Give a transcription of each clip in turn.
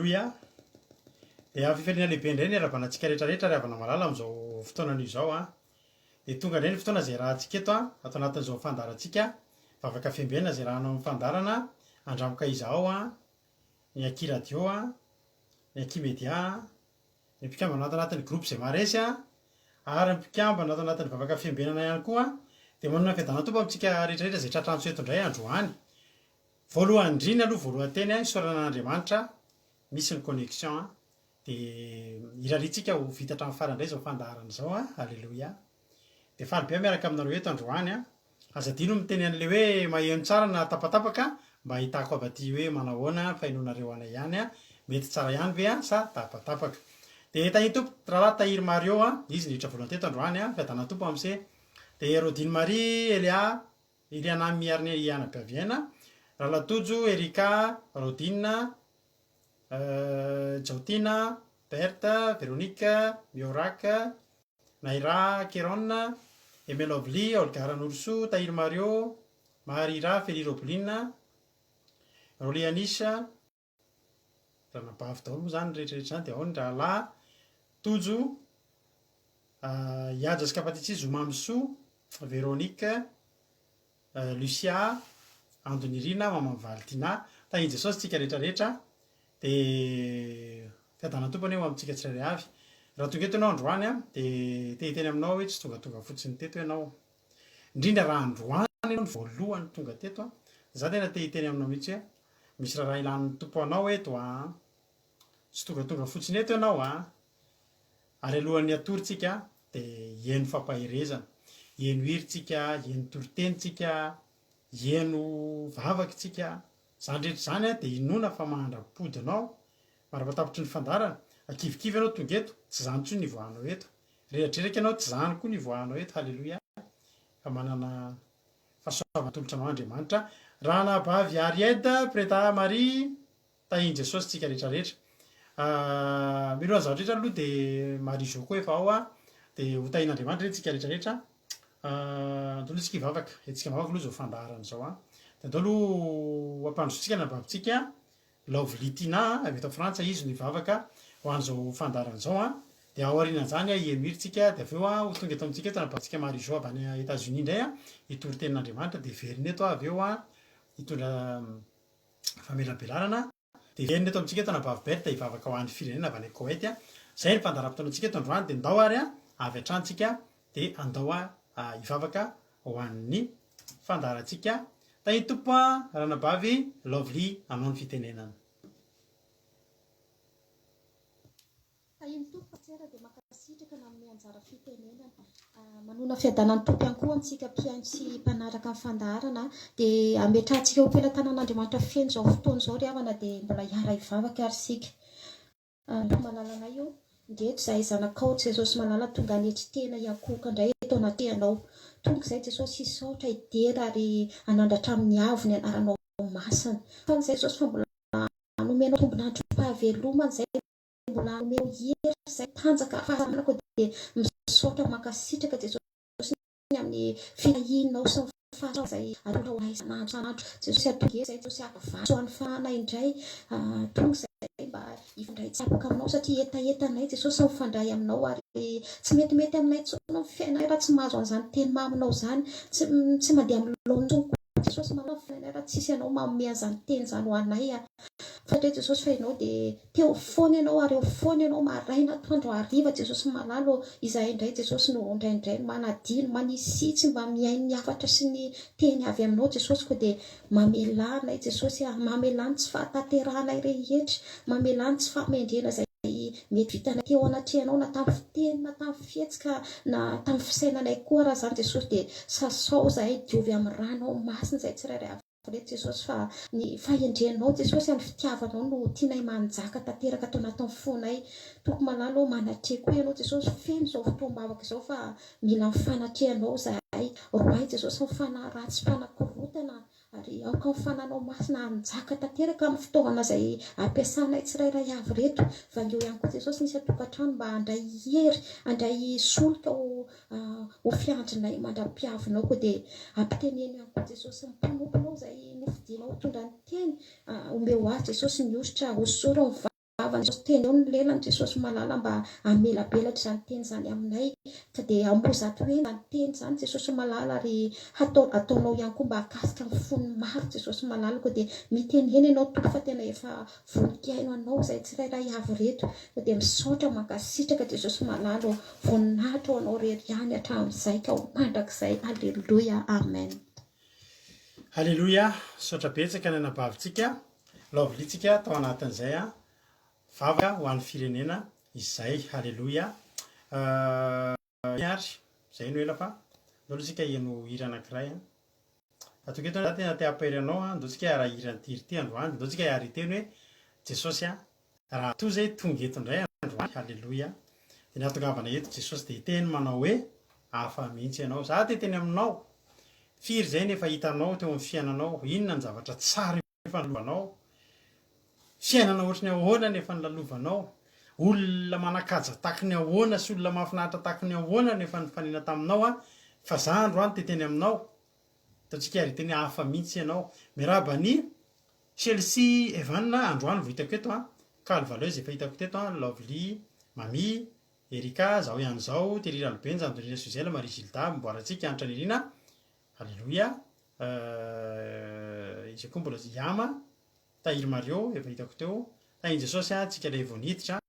Aleloia! Dia fifaliana lehibe indray ny hiarahabana antsika rehetra rehetra ry havana malala amin'izao fotoana anio izao an. Dia tonga indray ny fotoana izay rahantsika eto an, ato anatin'izao fandaharantsika vavaka fiambenana izay rahanao amin'ny fandaharana andramoka izahao an, ny Aky Radio an, ny Aky Media an, ny mpikambana ato anatin'ny groupe izay maharesy an, ary ny mpikambana ato anatin'ny vavaka fiambenana ihany koa dia manona ny fiadanan'ny Tompo amintsika rehetra rehetra izay tratra antso eto indray androany. Voalohany indrindra aloha voalohan-teny an, isaorana an'Andriamanitra misy ny connexion an, dia irariantsika ho vita hatramin'ny farany indray izao fandaharana izao an, Aleloia. Dia faly be aho miaraka aminareo eto androany an. Aza adino ny miteny an'ilay hoe maheno tsara na tapatapaka mba ahitako avy aty hoe manahoana ny fahenoanareo anay ihany an, mety tsara ihany ve an sa tapatapaka. Dia tahin'ny Tompo Rahalahy Tahiry Mario an, izy niditra voalohany teto androany an, fiadanan'ny Tompo amse. Dia Rodine Marie, Elia, Iriana Miarine Iana Gaviena, Ralatojo, Erika, Rodine, Jaotina, Berthe, Veronique, Miorac, Naira, Keron, Aimé Lovely, Olga Ranorosoa, Tahiry Mario, Maharira, Feli Roblina, Rolly Anisha, Ranabavy daholo moa izany rehetra rehetra izany dia ao ny rahalahy Tojo, Ihaja sy Kapatitsy, Zo Mamisoa, Veronique, Lucia, Ando Nirina, Maman'i Valentina. Tahin'i Jesosy tsika rehetra rehetra. Dia fiadanan'ny Tompo anie ho amintsika tsirairay avy. Raha tonga eto ianao androany an, dia te hiteny aminao aho hoe tsy tongatonga fotsiny teto ianao. Indrindra raha androany ianao no voalohany tonga teto an, za tena te hiteny aminao mihitsy hoe misy raharaha ilan'ny Tompo anao eto an. Tsy tongatonga fotsiny eto ianao an. Ary alohan'ny hatory tsika dia hihaino fampaherezana, hihaino hira tsika, hihaino toriteny tsika, hihaino vavaka tsika. Izany rehetra izany dia inoana fa mandra-pody anao, mandra-patapitry ny fandaharana. Akivikivy ianao tonga eto, tsy izany intsony ny hivoahanao eto. Reradreraka ianao, tsy izany koa ny hivoahanao eto. Haleloia. Fa manana fahasoavana atolotra anao Andriamanitra. Ranabavy Aried, Preta Marie. Tahin'i Jesosy tsika rehetra rehetra. Mialohan'ny zavatra rehetra aloha dia Marie Jo koa efa ao a, dia ho tahin'Andriamanitra re tsika rehetra rehetra. Andao aloha tsika hivavaka, hetsika mivavaka aloha izao fandaharana izao a. Dia andao aloha ho ampandrosoantsika ny anabavintsika Lovely Tina avy eto Frantsa, izy no hivavaka ho an'izao fandaharana izao a. Dia ao aorianan'izany a, hihaino tsika, dia avy eo a, ho tonga eto amintsika eto anabavintsika Marie Jo avy any Etats-Unis indray a, hitory tenin'Andriamanitra, dia hiverina eto aho avy eo a, hitondra famelabelarana dia velona eto amintsika eto anabavy Berthe hivavaka ho an'ny firenena avy any Koety a. Izay ny fandaharam-potoanantsika eto androany dia ndao ary a, avy hatrany tsika dia andao a hivavaka ho an'ny fandaharantsika. Tahin'ny Tompo a, ranabavy Lovely anao ny fitenenana. Tahin'ny Tompo Pasitera dia mankasitraka nanome anjara fitenenana. Manona fiadanan'ny Tompo ihany koa amintsika mpihaino sy mpanaraka ny fandaharana. Dia ametrahantsika eo am-pelatanan'Andriamanitra feno izao fotoana izao ry havana dia mbola hiara-hivavaka ary isika. Tompo malalanay ô, indreto izahay zanakao Jesosy malala tonga hanetry tena hiankohoka indray eto anatrehanao. Tonga izahay Jesosy hisaotra, hidera ary hanandratra amin'ny avo ny anaranao masina. Faly izahay Jesosy fa mbola nomenao tombon'androm-pahavelomana izay. Mbola omeo hery izay tanjaka fahasalamana koa dia misaotra mankasitraka Jesosy ny amin'ny fitahianao sy ny fahasoavana izay atolotrao anay isan'andro isan'andro Jesosy a tonga hery izay Jesosy a vazo any fahanay indray tonga izay mba hifandray tsy tapaka aminao satria hetahetanay Jesosy mifandray aminao ary tsy metimety aminay intsony ny fiainanay raha tsy mahazo an'izany teny maminao izany tsy tsy mandeha amin'ny laoniny intsony koa Jesosy malala ny fiainanay raha tsisy anao manome an'izany teny izany ho anay a fantatray Jesosy fa ianao dia Teo foana ianao ary eo foana ianao maraina atoandro hariva Jesosy malala ô, izahay indray Jesosy no indraindray no manadino, manisy tsy mba mihaino ny hafatra sy ny teny avy aminao Jesosy koa dia mamelà anay Jesosy a, mamelà ny tsy fahatanterahanay rehetra, mamelà ny tsy fahamendrehana izay mety vitanay teo anatrehanao na tamin'ny fiteny na tamin'ny fihetsika na tamin'ny fisainanay koa raha izany Jesosy dia sasao izahay diovy amin'ny ranao masina izahay tsirairay avy. Reto Jesosy fa ny fahendrenao Jesosy a ny fitiavanao no tianay manjaka tanteraka ato anatin'ny fonay Tompo malala ô manatreha koa ianao Jesosy feno izao fotoam-bavaka izao fa mila ny fanatrehanao izahay roahy Jesosy ny fanahy ratsy mpanakorotana ary aoka ny fananao masina hanjaka tanteraka amin'ny fitaovana izay ampiasanay tsirairay avy reto vangio ihany koa Jesosy ny isan-tokantrano mba handray hery handray solika ho ho fiandrinay mandra-piavinao koa dia ampiteneno ihany koa Jesosy ny mpanomponao izay nofidinao hitondra ny teny omeo azy Jesosy ny hosotra hosoro ny. Vavany Jesosy teny eo ny lelany Jesosy malala mba hamelabelatra izany teny izany aminay ka dia hamozato hena izany teny izany Jesosy malala ary hatao ataonao ihany koa mba hahakasika ny fon'ny maro Jesosy malala koa dia mitenena ianao Tompo fa tena efa vonon-kihaino anao izahay tsirairay avy ireto koa dia misaotra mankasitraka Jesosy malala ô voninahitra ho anao irery ihany hatramin'izay ka ho mandrakizay Aleloia Amen. Aleloia, misaotra betsaka ny anabavintsika. Lovely tsika tao anatin'izay an. Vavaka ho an'ny firenena izay. Haleloia. Ary izay no ela fa ndao aloha tsika heno hira anankiray an. Tonga eto za tena te hampahery anao an, ndao tsika hiara hira an'ity hira ity androany, ndao tsika hiara hiteny hoe Jesosy an, raha toa zay tonga eto indray androany, haleloia, dia ny hahatongavana eto Jesosy dia hiteny manao hoe hafa mihitsy ianao. Za te hiteny aminao, firy izay no efa hitanao teo amin'ny fiainanao, inona ny zavatra tsara efa nalovanao? Fiainana ohatry ny ahoana no efa nolalovanao? Olona manan-kaja tahaky ny ahoana sy olona mahafinaritra tahaky ny ahoana no efa nifanena taminao an? Fa za androany te hiteny aminao, ataontsika ary hiteny hafa mihitsy ianao. Miarahaba an'i Chelsea Evan androany vao hitako eto an, Kalo Valeuse efa hitako teto an, Lovely, Mamy, Erika, zaho ihany izao, Thierry Ralobenja, Andonirina Suzelle, Marie Gilda, Mboarantsika, Hanitra Nirina, Alléluia. Euh, iza koa mbola Yama, Tahiry Mario, efa hitako teo. Tahin'i Jesosy an, tsika ilay vao niditra.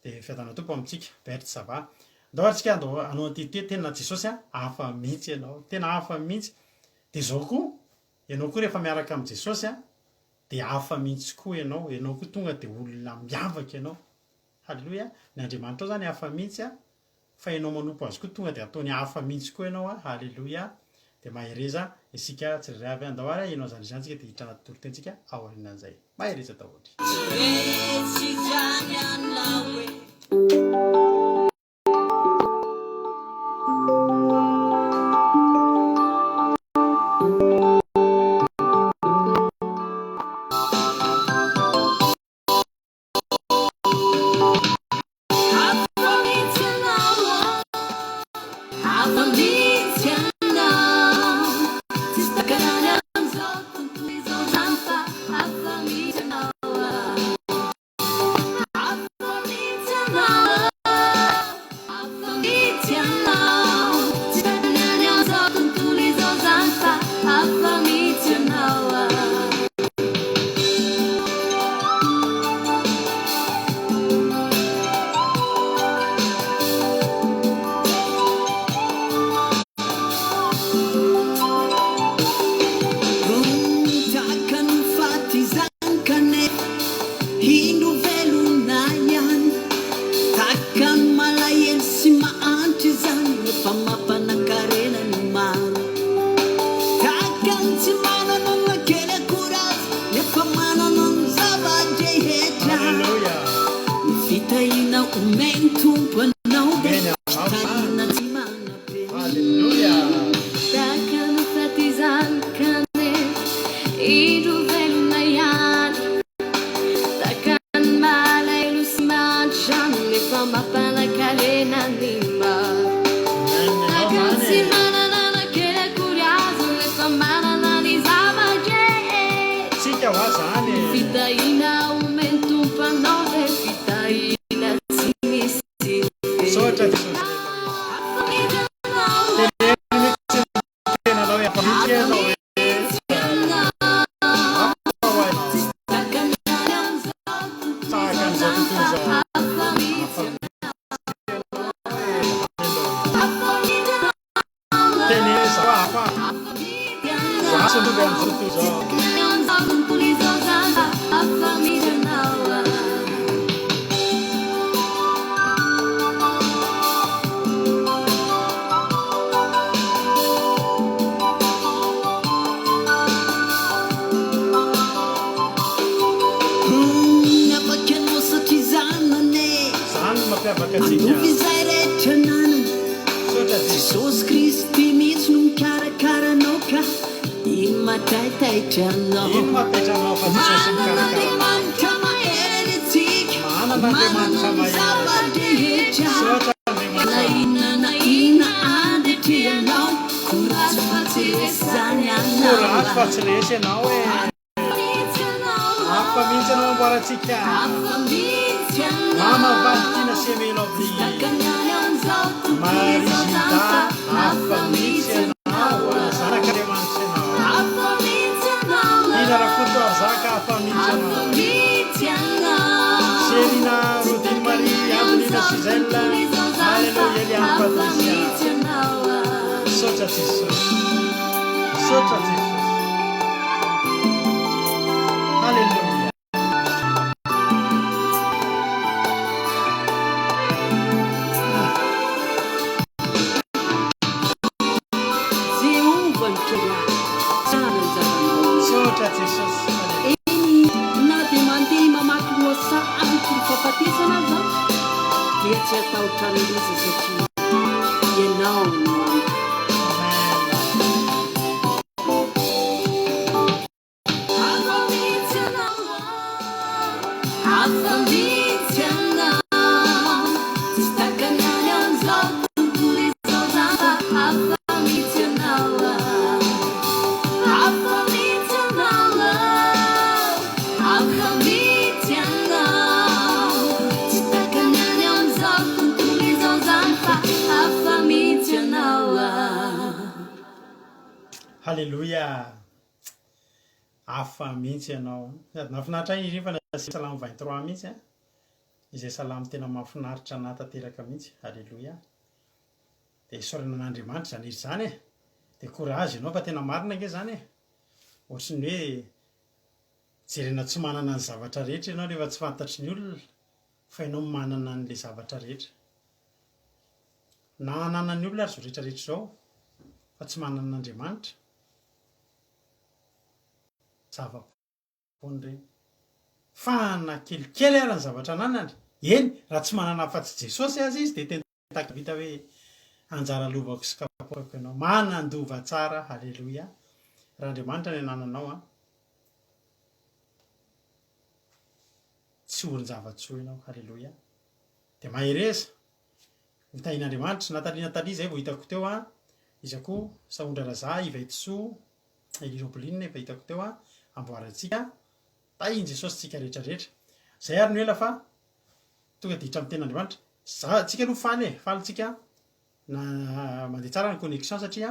Dia fiadanana Tompo amintsika. Bert ça va. Ndao ary tsika andao hanao an'ity ity tena Jesosy an, hafa mihitsy ianao. Tena hafa mihitsy. Dia izao koa, ianao koa rehefa miaraka amin'i Jesosy an, dia hafa mihitsy koa ianao. Ianao koa tonga dia olona miavaka ianao. Haleloia. Ny Andriamanitrao izany hafa mihitsy an. Fa ianao manompo azy koa tonga dia ataony hafa mihitsy koa ianao a, haleloia, dia mahereza isika tsirairay avy, andao ary hihaino an'izany izany tsika dia hiditra anaty toritentsika aorianan'izay. Mahereza daholo. Hafa mihitsy ianao amboarantsika. Mama Valentina sy Aimé Lovely. Marie Gilda, hafa mihitsy ianao, zanak'Andriamanitra ianao. Lina Rakotoarzaka, hafa mihitsy ianao. Serina Rodine Marie, Adelina Gisèle, Alléluia Eliane Patricia. Misaotra Jesosy. Misaotra Jesosy. Alléluia. Jehovah no mpiray ahy, tsara ny anjaranao. Misaotra Jesosy. Alléluia. Eny, na dia mandeha mamaky lohasaha aloky ny fahafatesana aza aho, dia tsy hatahotra ny loza satria Ianao no amiko. Amen. Hafa mihitsy ianao Hafa mihitsy ianao Tsy takany any amin'izao tontolo izao zany fa hafa mihitsy ianao Hafa mihitsy ianao Hafa mihitsy ianao Tsy takany any amin'izao tontolo izao zany fa hafa mihitsy ianao. Haleloia! Hafa mihitsy ianao. Sady nahafinaritra ahy iry fa nasiana salamo 23 mihitsy an. Izay salamo tena mahafinaritra anah tanteraka mihitsy. Haleloia. Dia isaorana an'Andriamanitra izany hira izany e. Dia courage ianao fa tena marina ange izany e. Ohatry ny hoe jerena tsy manana ny zavatra rehetra ianao nefa tsy fantatry ny olona fa ianao manana an'ilay zavatra rehetra. Na ananan'ny olona ary izao rehetra rehetra izao fa tsy manana an'Andriamanitra. Zava-poana ireny. Fa na kelikely ara ny zavatra ananany, eny, raha tsy manana afa-tsy Jesosy aza izy dia tena vita hoe anjara lovako sy kapoakako ianao. Manan-dova tsara, haleloia. Raha Andriamanitra ny anananao an, tsy orin-java-tsoa ianao, haleloia. Dia mahereza, ho tahian'Andriamanitra. Nathalie Nathalie izay vao hitako teo an, iza koa, Sahondra Razaha, Yvette Soa, Elie Robeline efa hitako teo an, amboarantsika, tahin'i Jesosy tsika rehetra rehetra. Zay ary no ela fa tonga dia hiditra amin'ny tenin'Andriamanitra. Za, tsika aloha faly e, faly tsika na mandeha tsara ny connexion satria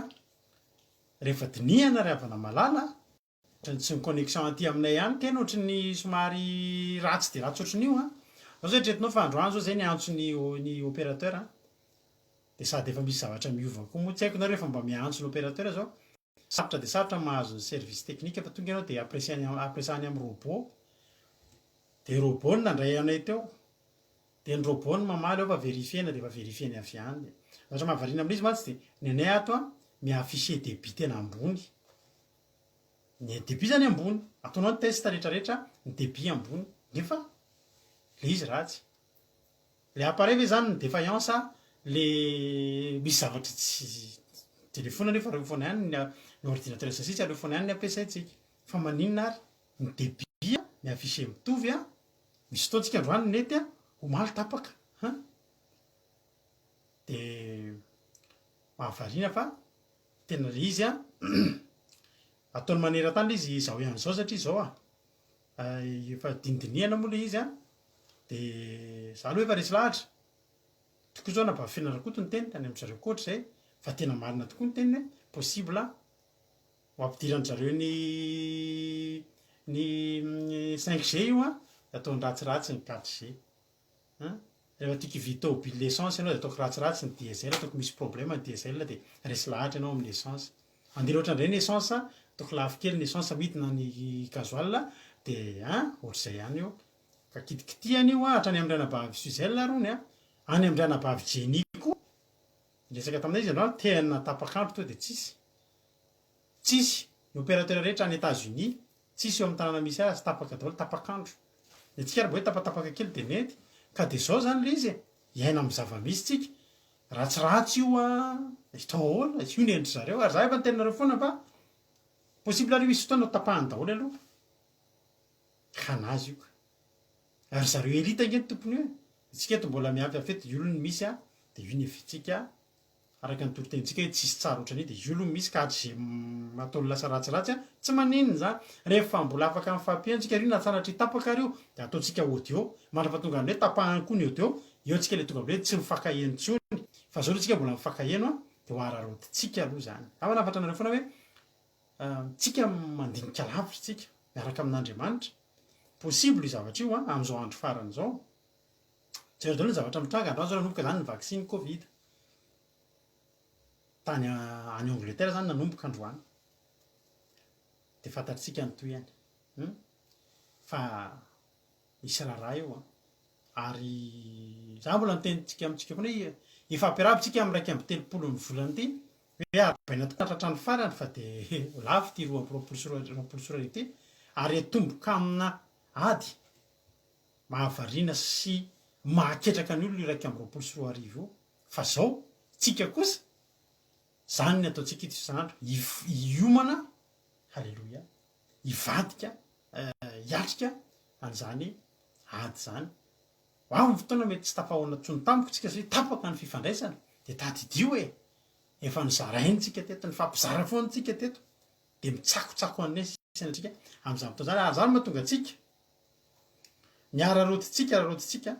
rehefa dinihana ry havana malala, ohatran'ny tsy ny connexion aty aminay ihany tena ohatran'ny somary ratsy dia ratsy ohatran'io an. Zao zao eritreretinao fa androany zao zay niantso ny ny opérateur an, dia sady efa misy zavatra miova koa moa, tsy haiko nareo efa mba miantso ny opérateur zao, Sarotra dia sarotra ny mahazo ny service technique fa tonga ianao dia ampiresahany ampiresahany amin'ny robot. Dia robot no nandray anay teo. Dia ny robot no mamaly ao fa verifier-na dia efa verifier-ny avy any. Dia zavatra mahavariana amin'izy mantsy dia ny anay ato an mi-afficher debit tena ambony. Ny debit zany ambony. Ataonao ny test rehetra rehetra ny debit ambony. Nefa le izy ratsy. Le appareil ve zany ny défaillance le misy zavatra tsy telephone anefa aleo foana ihany ny ny ordinateur sy ny sisa aleo foana ihany ny ampiasaintsika fa maninona ary ny debit a mi afficher mitovy a misy fotoana tsika androany nety a omaly tapaka han de mahavariana fa tena le izy a ataony maneran-tany le izy izao ihany izao satria izao a Efa dinidinihana moa ilay izy an, dia za aloha efa resy lahatra, tokoa zao anabavy Feno Rakoto niteny tany amin-dry zareo koa ohatr'izay fa tena marina tokoa ny teniny hoe possible ho ampidiran-dry zareo ny ny 5G io an, dia ataony ratsiratsy ny 4G. An! Rehefa tiako hividy tômôbile essence ianao dia ataoko ratsiratsy ny diesel, ataoko misy problème ny diesel dia resy lahatra ianao amin'ny essence. Andeha loatra indray ny essence, ataoko lafo kely ny essence midina ny gasoil dia an! Ohatr'izay ihany io. Ka kitikitihana io an, hatrany amin'ny ranabavy Suzelle ary hono an, any amin-dry anabavy Jenny koa. Niresaka taminay izy androany, tena tapak'andro tonga dia tsisy. Tsisy. Ny opérateur rehetra any Etats Unis, tsisy eo amin'ny tanàna misy azy, tapaka daholo, tapak'andro. Ny antsika ary mba hoe tapatapaka kely dia mety. Ka dia izao izany ilay izy e, hiaina amin'ny zava-misy tsika. Ratsiratsy io an, atao ahoana, io ny endry zareo. Ary za efa niteny anareo foana fa possible ary io hisy fotoana ho tapahany daholo aloha. Ka an'azy io ka. Ary zareo elite ange ny tompony io e. Antsika eto mbola miafiafy eto, io aloha ny misy an, dia io ny hevintsika. Araka ny toritenintsika hoe tsisy tsara ohatran'io dia io aloha misy ka hatrizay ataony lasa ratsiratsy an, tsy maninona izany. Rehefa mbola afaka mifampihaino tsika ry na sanatria tapaka ary io dia ataontsika audio mandra-pahatonga ny hoe tapahany koa ny audio, eo tsika ilay tonga amin'ilay hoe tsy mifankaheno intsony. Fa zao aloha tsika mbola mifankaheno an, dia ho araraotintsika aloha izany. Za manafatra anareo foana hoe tsika mandinika lavitra tsika miaraka amin'Andriamanitra. Possible io zavatra io an, amin'izao andro farany izao. Jereo daholo ny zavatra mitranga, androany zao nanomboka zany ny vaksiny covid. Tany any Angleterre zany nanomboka androany. Dia fantatritsika ny tohiny. Hum? Fa misy raharaha eo an. Ary za mbola niteny tsika amintsika foana hoe hifampiarahaba tsika amin'ny 31 ny volana ity hoe arahabaina tokoa hatratrany farany fa dia ho lavo ity 2022 ity ary hatomboka amina ady Mahavariana sy mahaketraka ny olona io 2021 io fa zao tsika kosa zany ny ataontsika ito isan'andro hiomana haleloia hivadika hiatrika an'izany ady zany ho avy ny fotoana mety tsy tafahaona tsony tamiko tsika satria tapaka ny fifandraisana de tadidio e efa nozaraintsika teto nifampizara foana tsika teto de mitsakotsako an'ny saintsika amin'izany fotoana zany ary zany mahatonga antsika Ny araraotintsika, araraotintsika,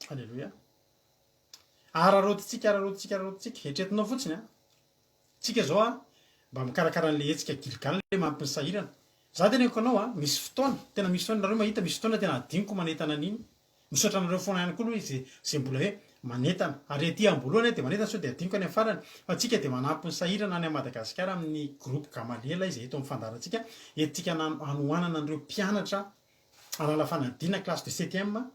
Aleloia. Araraotintsika, araraotintsika, araraotintsika. Eritreretinao fotsiny an. Tsika zao an, mba mikarakara an'ilay hetsika Gilgal le mampy ny sahirana. Za teneniko anao an, misy fotoana, tena misy fotoana, nareo mahita misy fotoana tena adinoko manentana an'iny. Misaotra anareo foana ihany koa aloha izay izay mbola hoe manentana. Ary aty am-boalohany aho dia manentana sao dia adinoko any amin'ny farany. Fa tsika dia manampy ny sahirana any Madagasikara amin'ny groupe Gamaliela izay eto amin'ny fandaharantsika. Entintsika hanohanana an'ireo mpianatra hanala fanadinana classe de septième.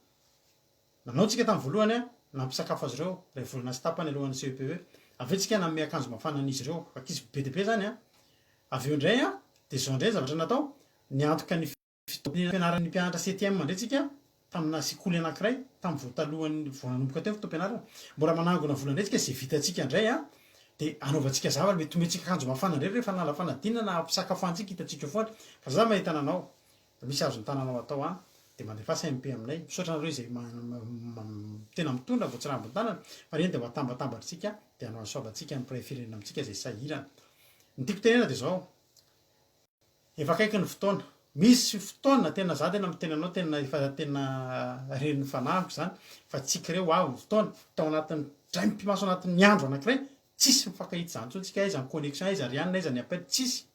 Nanao tsika tamin'ny voalohany nampisakafo azy ireo iray volana sy tapany alohan'ny CEPE. Avy eo tsika nanome akanjo mafana an'izy ireo. Ankizy be dia be izany an. Avy eo indray dia izao indray ny zavatra natao, niantoka ny. Fotoam-pianaran'ny mpianatra septième indray tsika tamina sekoly anankiray tamin'ny vao talohan'ny vao nanomboka teo ny fotoam-pianarana. Mbola manangona vola indray tsika izay vitantsika indray an, dia anaovantsika zavatra, mety omentsika akanjo mafana indray rehefa hanala fanadinana na hampisakafoantsika hitantsika eo foana. Fa za mahita anao, misy azon'ny tananao atao an, dia mandefasa MP aminay. Misaotra anareo izay tena mitondra vao tsy rambon-tanana fa ireny dia ho atambatambatritsika dia hanao hasoavantsika ny mpiray firenena amintsika izay sahirana. Ny tiako tenena dia izao, Efa akaiky ny fotoana. Misy fotoana tena za tena miteny anao tena efa tena ren'ny fanahiko zany fa tsika ireo ho avy ny fotoana tao anatin'ny dray mipimaso anatin'ny andro anakiray tsisy mifankahita zany intsony tsika aiza ny connexion aiza ry anona aiza ny appel tsisy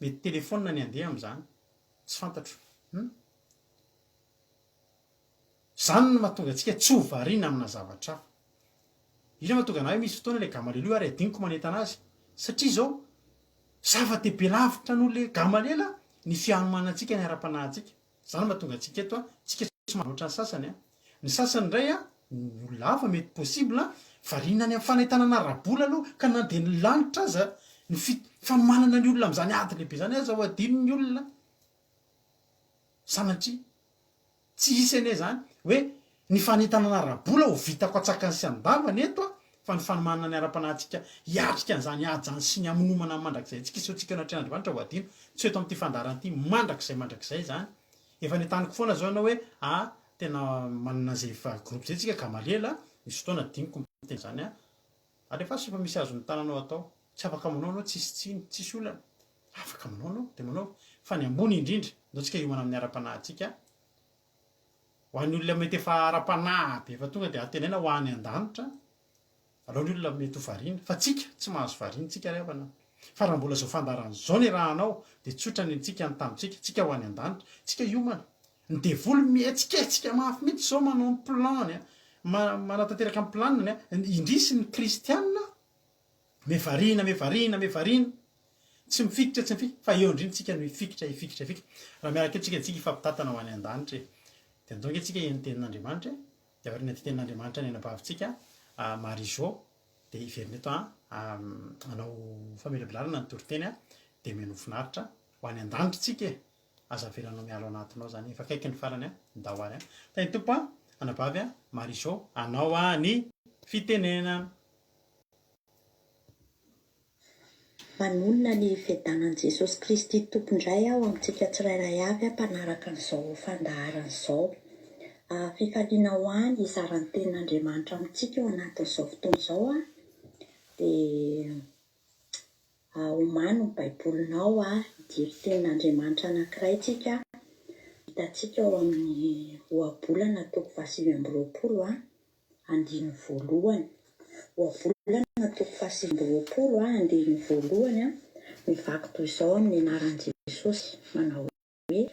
mety téléphone ny andeha amzany tsy fantatro hum Izany no mahatonga antsika tsy ho variana amina zavatra hafa. Io no mahatonga anah hoe misy fotoana ilay Gamaliel io ary adinoko manentana azy. Satria izao, zava-dehibe lavitra noho ilay Gamaliel ny fianomanantsika ny ara-panahintsika. Izany no mahatonga antsika eto, tsika tsy manoatra ny sasany. Ny sasany indray, ny olona hafa mety possible, variana any amin'ny fanentanana ara-bola aloha ka na dia ny lanitra aza, ny fanomanana ny olona amin'izany ady lehibe izany aza ho adinon'ny olona. Sanatria. Tsy hisy anie izany hoe ny fanentanana ara-bola ho vitako an-tsakany sy an-davany eto a, fa ny fanomanana ny ara-panahintsika hiatrika an'izany ady izany sy ny hamonomana ny mandrakizay antsika sy ho antsika eo anatrehan'Andriamanitra ho adino. Tsy ho eto amin'ity fandaharana ity mandrakizay mandrakizay izany. Efa nentaniko foana izao ianao hoe a, tena manana an'izay efa groupe izay tsika Gamaliel a, misy fotoana adinoko miteny izany a. Alefaso efa misy azon'ny tananao atao. Tsy afaka manao anao tsisy tsiny, tsisy olana. Afaka manao anao dia manao fa ny ambony indrindra, ndao tsika hiomana amin'ny ara-panahintsika. Ho an'ny olona mety efa ara-panahy be efa tonga dia antenaina ho any an-danitra, aleo ny olona mety ho variana. Fa tsika, tsy mahazo variana tsika ry havana. Fa raha mbola izao fandaharana izao ny arahanao dia tsotra ny antsika ny tanjontsika, tsika ho any an-danitra, tsika hiomana. Ny devoly mihetsiketsika mafy mihitsy izao manao ny plan-ny, manatanteraka ny planiny, indrisy ny kristiana Me variana, me variana, me variana. Tsy mifikitra, tsy mifikitra, fa eo indrindra tsika no hifikitra, hifikitra, hifikitra. Raha miaraka eo tsika, tsika hifampitantana ho any an-danitra e. Dia andao ange tsika hihaino ny tenin'Andriamanitra e. Dia aorian'ny ity tenin'Andriamanitra ny anabavintsika, Marie Jo, dia hiverina eto hanao famelabelarana ny toriteny, dia mino finaritra ho any an-danitra tsika e. Aza avelanao miala ao anatinao zany, efa akaiky ny farany an. Ndao ary an. Tahin'ny Tompo an, anabavy an, Marie Jo, anao ny fitenenana. Manonona ny fiadanan'i Jesosy Kristy Tompo indray aho amintsika tsirairay avy mpanaraka an'izao fandaharana izao. Fifaliana ho ahy ny hizara ny tenin'Andriamanitra amintsika ao anatin'izao fotoana izao. Dia omano ny Baibolinao, hidiry tenin'Andriamanitra anankiray tsika. Hitantsika ao amin'ny Ohabolana toko fahasivy amby 20, andininy voalohany. Ohabolana toko fahasivy amby 20, andininy voalohany, mivaky toy izao amin'ny anaran'i Jesosy, manao hoe,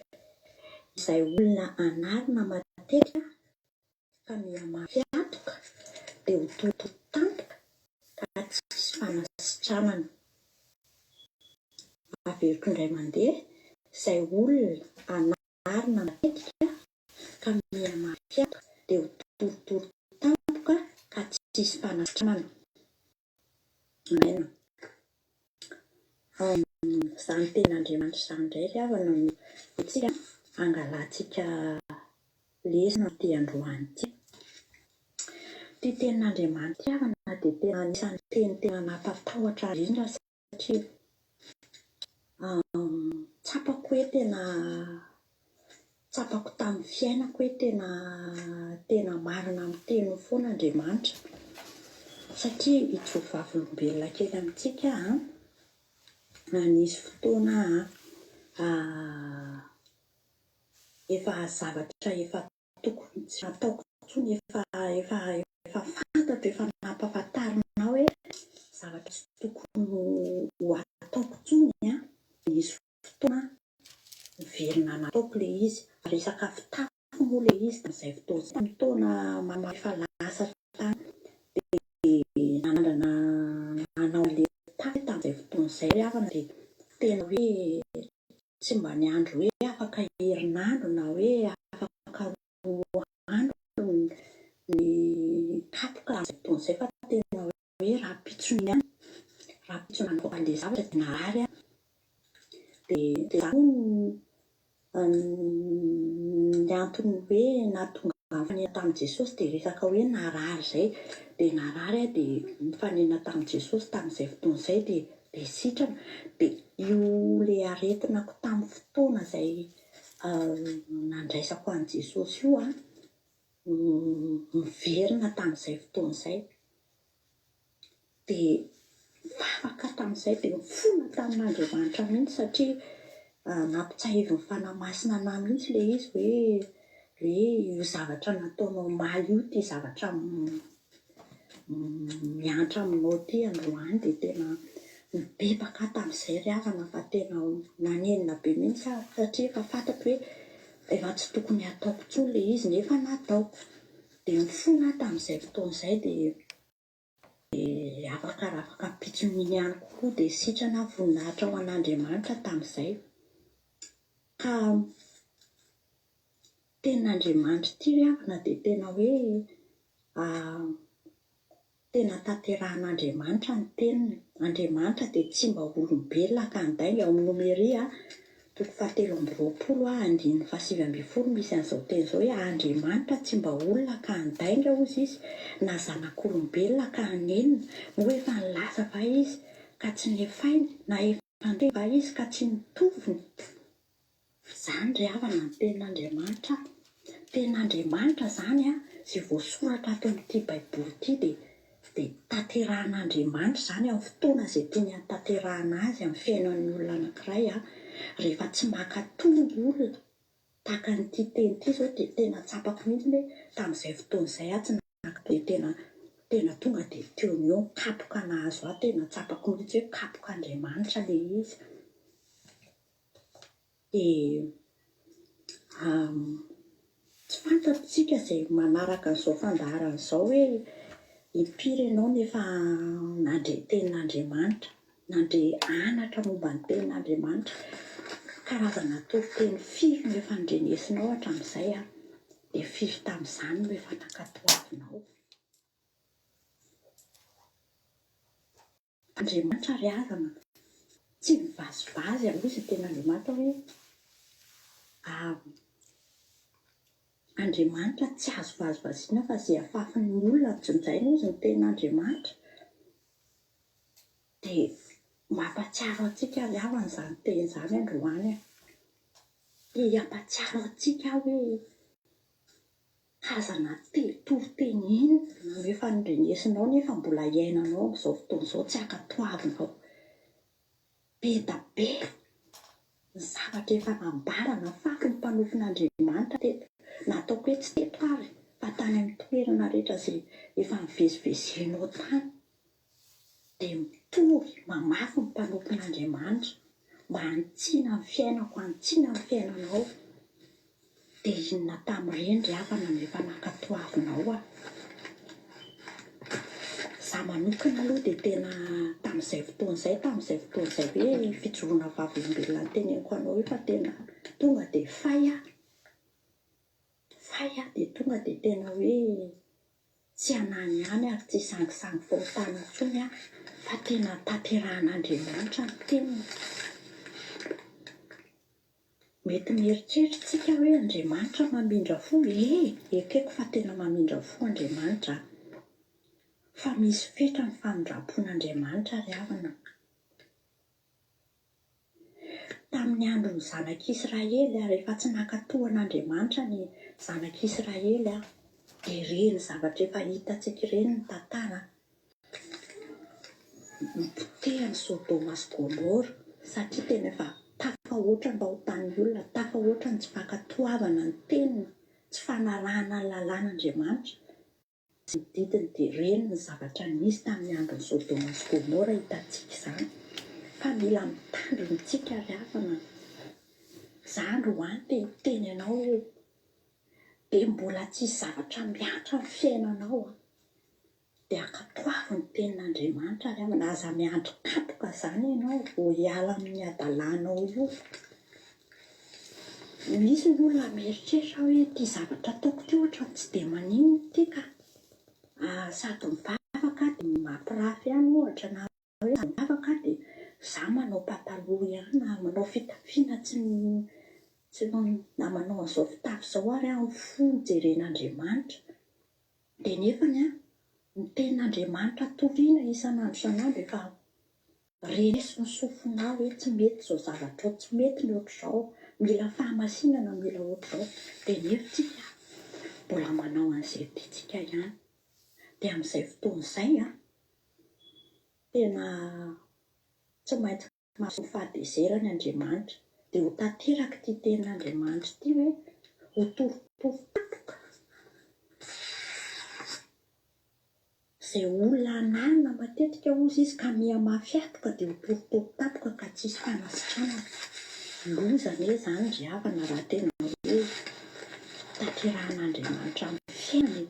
Izay olona anarina matetika ka mihamafy hatoka dia ho torotoro tampoka ka tsy hisy fanasitranana. Averiko indray mandeha, izay olona anarina matetika ka mihamafy hatoka dia ho torotoro tampoka ka tsy hisy fanasitranana. Amen. Izany tenin'Andriamanitra izany indray ry havana no antsika hangalantsika lesona ity androany ity. Ity tenin'Andriamanitra ity havana dia tena anisan'ny teny tena nampatahotra ahy indrindra satria tsapako hoe tena Tsapako tamin'ny fiainako hoe tena tena marina amin'ny teniny foana Andriamanitra. Satria hijoro vavolombelona kely amintsika aho an, nisy fotoana aho efa zavatra efa tokony tsy nataoko intsony, efa efa efa fantatro, efa nampahafantarina ahy hoe zavatra tsy tokony ho ataoko intsony an, nisy fotoana niverina nataoko ilay izy. Resaka fitafy moa ilay izy tamin'izay fotoana izay. Tamin'ny taona maromaro efa lasa tany dia nanandrana nanao an'ilay fitafy tamin'izay fotoana izay ry havana dia tena hoe tsy mba niandry hoe afaka herinandro na hoe afaka 2 andro ny kapoka tamin'izay fotoana izay fa tena hoe hoe rahampitso ihany, rahampitso nanaovako an'ilay zavatra dia narary aho. Dia izany moa ny antony hoe nahatonga ahy nifanena tamin'i Jesosy dia resaka hoe narary izay. Dia narary aho dia nifanena tamin'i Jesosy tamin'izay fotoana izay dia dia sitrana. Dia io ilay aretinako tamin'ny fotoana izay nandraisako an'i Jesosy io an, miverina tamin'izay fotoana izay. Dia nivavaka tamin'izay dia nifona tamin'Andriamanitra mihitsy satria nampitsahivin'ny Fanahy Masina anah mihitsy ilay izy hoe hoe io zavatra nataonao omaly io ity zavatra miantra aminao ity androany dia tena nibebaka aho tamin'izay ry havana fa tena nanenina be mihitsy aho satria efa fantatro hoe efa tsy tokony hataoko intsony ilay izy nefa nataoko. Dia nifona aho tamin'izay fotoana izay dia dia afaka raha afaka ampitson'iny ihany koa dia sitrana aho, voninahitra ho an'Andriamanitra tamin'izay. Ka tenin'Andriamanitra ity ry havana dia tena hoe Tena tanterahan'Andriamanitra ny teniny. Andriamanitra dia tsy mba olombelona ka handainga. Ao amin'ny Nomeria, toko fahatelo amby 20, andininy faha-19 misy an'izao teny izao hoe, Andriamanitra tsy mba olona ka handainga, hozy Izy, na zanak'olombelona ka hanenina. Moa efa nilaza va Izy, ka tsy nefainy, na efa niteny va Izy, ka tsy notoviny? Izany ry havana ny tenin'Andriamanitra a! Tenin'Andriamanitra izany a, izay voasoratra ato amin'ity baiboly ity dia dia tanterahan'Andriamanitra izany amin'ny fotoana izay tiany hahatanterahana azy amin'ny fiainan'ny olona anankiray a, rehefa tsy mankatò ny olona tahaka an'ity teny ity izao dia tena tsapako mihitsy hoe tamin'izay fotoana izay aho tsy nankatò dia tena tena tonga dia teo no eo ny kapoka nahazo ahy, tena tsapako mihitsy hoe kapok'Andriamanitra ilay izy. Dia tsy fantatsika izay manaraka an'izao fandaharana izao hoe impiry ianao no efa nandre tenin'Andriamanitra, nandre anatra momba ny tenin'Andriamanitra, karazana toriteny firy no efa nandrenesinao hatramin'izay an, dia firy tamin'izany no efa nankatoavinao. Andriamanitra ry havana tsy mivazivazy aloha izy tena Andriamanitra hoe Andriamanitra tsy azo vazivaziana fa izay afafin'ny olona jinjaina hozy ny tenin'Andriamanitra. Dia mampatsiaro antsika ry havana izany teny izany androany. Te hampatsiaro antsika aho hoe. Karazana toriteny inona no efa nondrenesinao nefa mbola iainanao amin'izao fotoana izao tsy ankatoavinao? Be da be ny zavatra efa nambara nafaky ny mpanompon'Andriamanitra teto, na ataoko hoe tsy teto ary fa tany amin'ny toerana rehetra izay efa nivezivezenao tany. Dia mitory mamafy ny mpanompon'Andriamanitra mba hanitsiana ny fiainako, hanitsiana ny fiainanao. Dia inona tamin'ireny ry havana no efa nankatoavinao aho? Za manokana aloha dia tena tamin'izay fotoana izay, tamin'izay fotoana izay hoe fijoroana vavolombelona noteneniko anao io fa tena tonga dia fay aho. Fay aho dia tonga dia tena hoe tsy hanany ihany ary tsy hisangisangy fahotana intsony aho fa tena tanterahan'Andriamanitra ny teniny. Mety mieritreritra tsika hoe Andriamanitra mamindra fo, ee, ekeko fa tena mamindra fo Andriamanitra a! Fa misy fetra ny famindram-pon'Andriamanitra ry havana a! Tamin'ny andron'ny zanak'Israely, rehefa tsy nankatò an'Andriamanitra ny zanak'Israely, dia ireny zavatra efa hitantsika ireny ny tantara. Nopotehan'i Sodoma sy Gomora, satria tena efa tafahoatra ny fahotan'ny olona, tafahoatra ny tsy fankatoavana ny teniny, tsy fanarahana ny lalàn'Andriamanitra sy ny didiny, dia ireny ny zavatra nisy tamin'ny andron'i Sodoma sy Gomora, hitantsika izany, fa mila mitandrina isika ry havana, za androany te hiteny anao hoe, dia mbola tsisy zavatra mihatra amin'ny fiainanao an! Dia ankatoavy ny tenin'Andriamanitra ry havana, aza miandry kapoka izany ianao vao hiala amin'ny hadalanao io. Misy ny olona mieritreritra hoe ity zavatra ataoko ity ohatran'ny tsy dia maninona ity ka. Sady mivavaka aho dia mampirafy ihany ohatra na hoe sady mivavaka aho dia za manao pataloha ihany na manao fitafiana tsy tsy na manao an'izao fitafy izao ary aho ny fo no jeren'Andriamanitra. Dia nefany an, ny tenin'Andriamanitra torina isan'andro isan'andro efa reneso ny sofinao hoe tsy mety izao zavatra izao, tsy mety ny ohatr'izao, mila fahamasinana, mila ohatr'izao. Dia nefa tsika mbola manao an'izay tiantsika ihany. Dia amin'izay fotoana izay an, tena tsy maintsy Mahazo ny fahatezerany Andriamanitra, dia ho tanteraka ity tenin'Andriamanitra ity hoe, Ho torotoro tampoka izay olona anarina matetika hozy izy ka miha-mafy hatoka dia ho torotoro tampoka ka tsy hisy fanasitranana. Loza anie izany ry havana raha tena hoe tanterahan'Andriamanitra amin'ny fiainana e!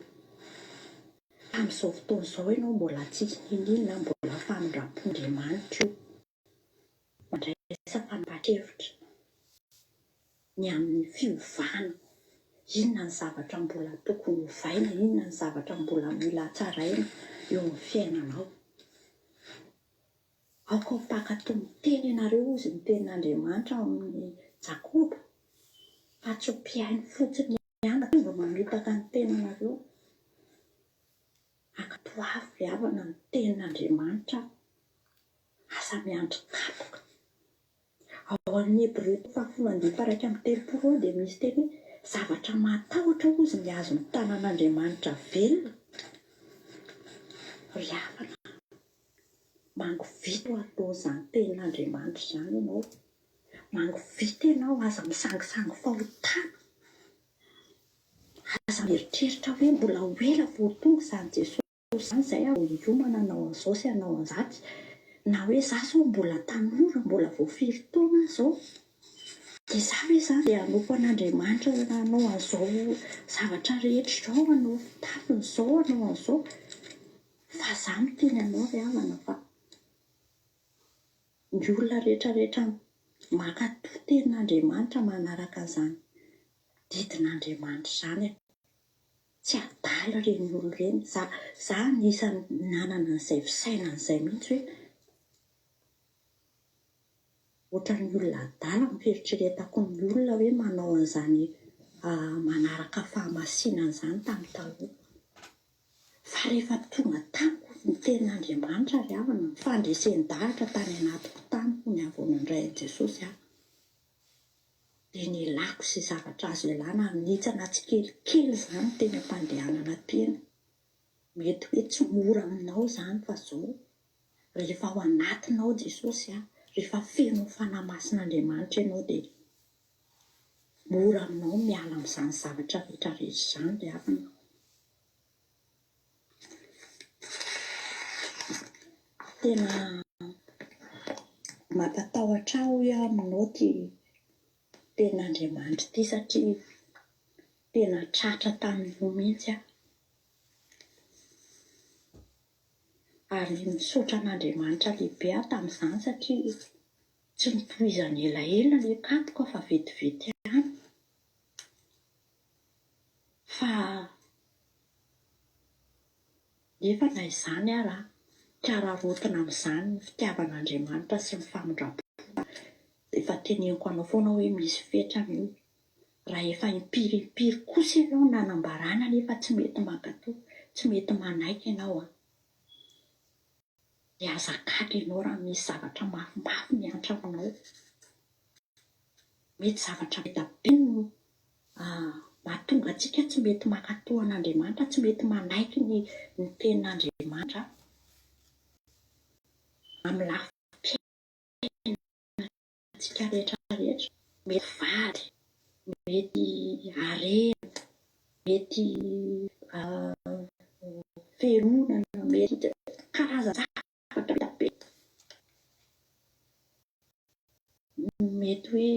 Amin'izao fotoana izao ianao mbola tsisy n'inon'inona, mbola famindram-pon'Andriamanitra io. Mandraisa fanapahan-kevitra ny amin'ny fiovana. Inona ny zavatra mbola tokony hovaina, inona ny zavatra mbola mila hatsaraina eo amin'ny fiainanao. Aoka ho mpankatò miteny ianareo, hozy ny tenin'Andriamanitra ao amin'ny Jakoba, fa tsy ho mpihaino fotsiny ihany tonga mamitaka ny tenanareo. Ankatoavy ry havana ny tenin'Andriamanitra, aza miandry kapoka. Ao amin'ny Hebreo toko fahafolo andininy faha-31 ao dia misy teny hoe zavatra mahatahotra hozy ny azon'ny tanan'Andriamanitra velona. Ry havana, mangovita alohan'izany tenin'Andriamanitra izany ianao. Mangovita ianao, aza misangisangy fahotana. Aza mieritreritra hoe mbola ho ela vao tonga izany Jesosy izany izay aho vao hiomana hanao an'izao sy hanao an'izatsy, na hoe za izao mbola tanora, mbola vao firy taona aho izao, dia za ve izany dia hanompo an'Andriamanitra hanao an'izao zavatra rehetra izao, hanao fitafiny izao, hanao an'izao. Fa za miteny anao ry havana fa ny olona rehetra rehetra mankatò tenin'Andriamanitra manaraka an'izany didin'Andriamanitra izany e! Tsy adala ireny olona ireny. Za, za anisan'ny nanana an'izay fisainana izay mihitsy hoe ohatran'ny olona adala ny fieritreretako ny olona hoe manao an'izany manaraka fahamasinana izany tamin'ny taloha. Fa rehefa tonga tamiko ny tenin'Andriamanitra ry havana, ny fandresen-dahatra tany anatiko tany fony aho vao nandray an'i Jesosy aho. Dia nialako izay zavatra azo ialana ary nihitsana tsikelikely izany teny am-pandehanana teny. Mety hoe tsy mora aminao izany fa izao, rehefa ao anatinao Jesosy a, rehefa feno ny Fanahy Masin'Andriamanitra ianao dia mora aminao ny miala amin'izany zavatra rehetra rehetra izany ry havana. Tena mampatahotra ahy hoy aho aminao ity tenin'Andriamanitra ity satria tena tratra tamin'io mihitsy aho. Ary misaotra an'Andriamanitra lehibe aho tamin'izany satria tsy notohizany elaela ilay kapoka fa vetivety ihany. Fa nefa na izany ara, tsy araraotina amin'izany ny fitiavan'Andriamanitra sy ny famindram-pony. Efa teneniko anao foana hoe misy fetrany io. Raha efa impiry impiry kosa ianao nanambarana nefa tsy mety mankatò, tsy mety manaiky ianao an! Dia aza gaga ianao raha misy zavatra mafimafy mihatra aminao. Mety zavatra be dia be no mahatonga antsika tsy mety mankatò an'Andriamanitra, tsy mety manaiky ny ny tenin'Andriamanitra amin'ny lafim-piainantsika rehetra rehetra. Mety vady, mety harena, mety fironana, mety karazan-javatra be dia be. Mety hoe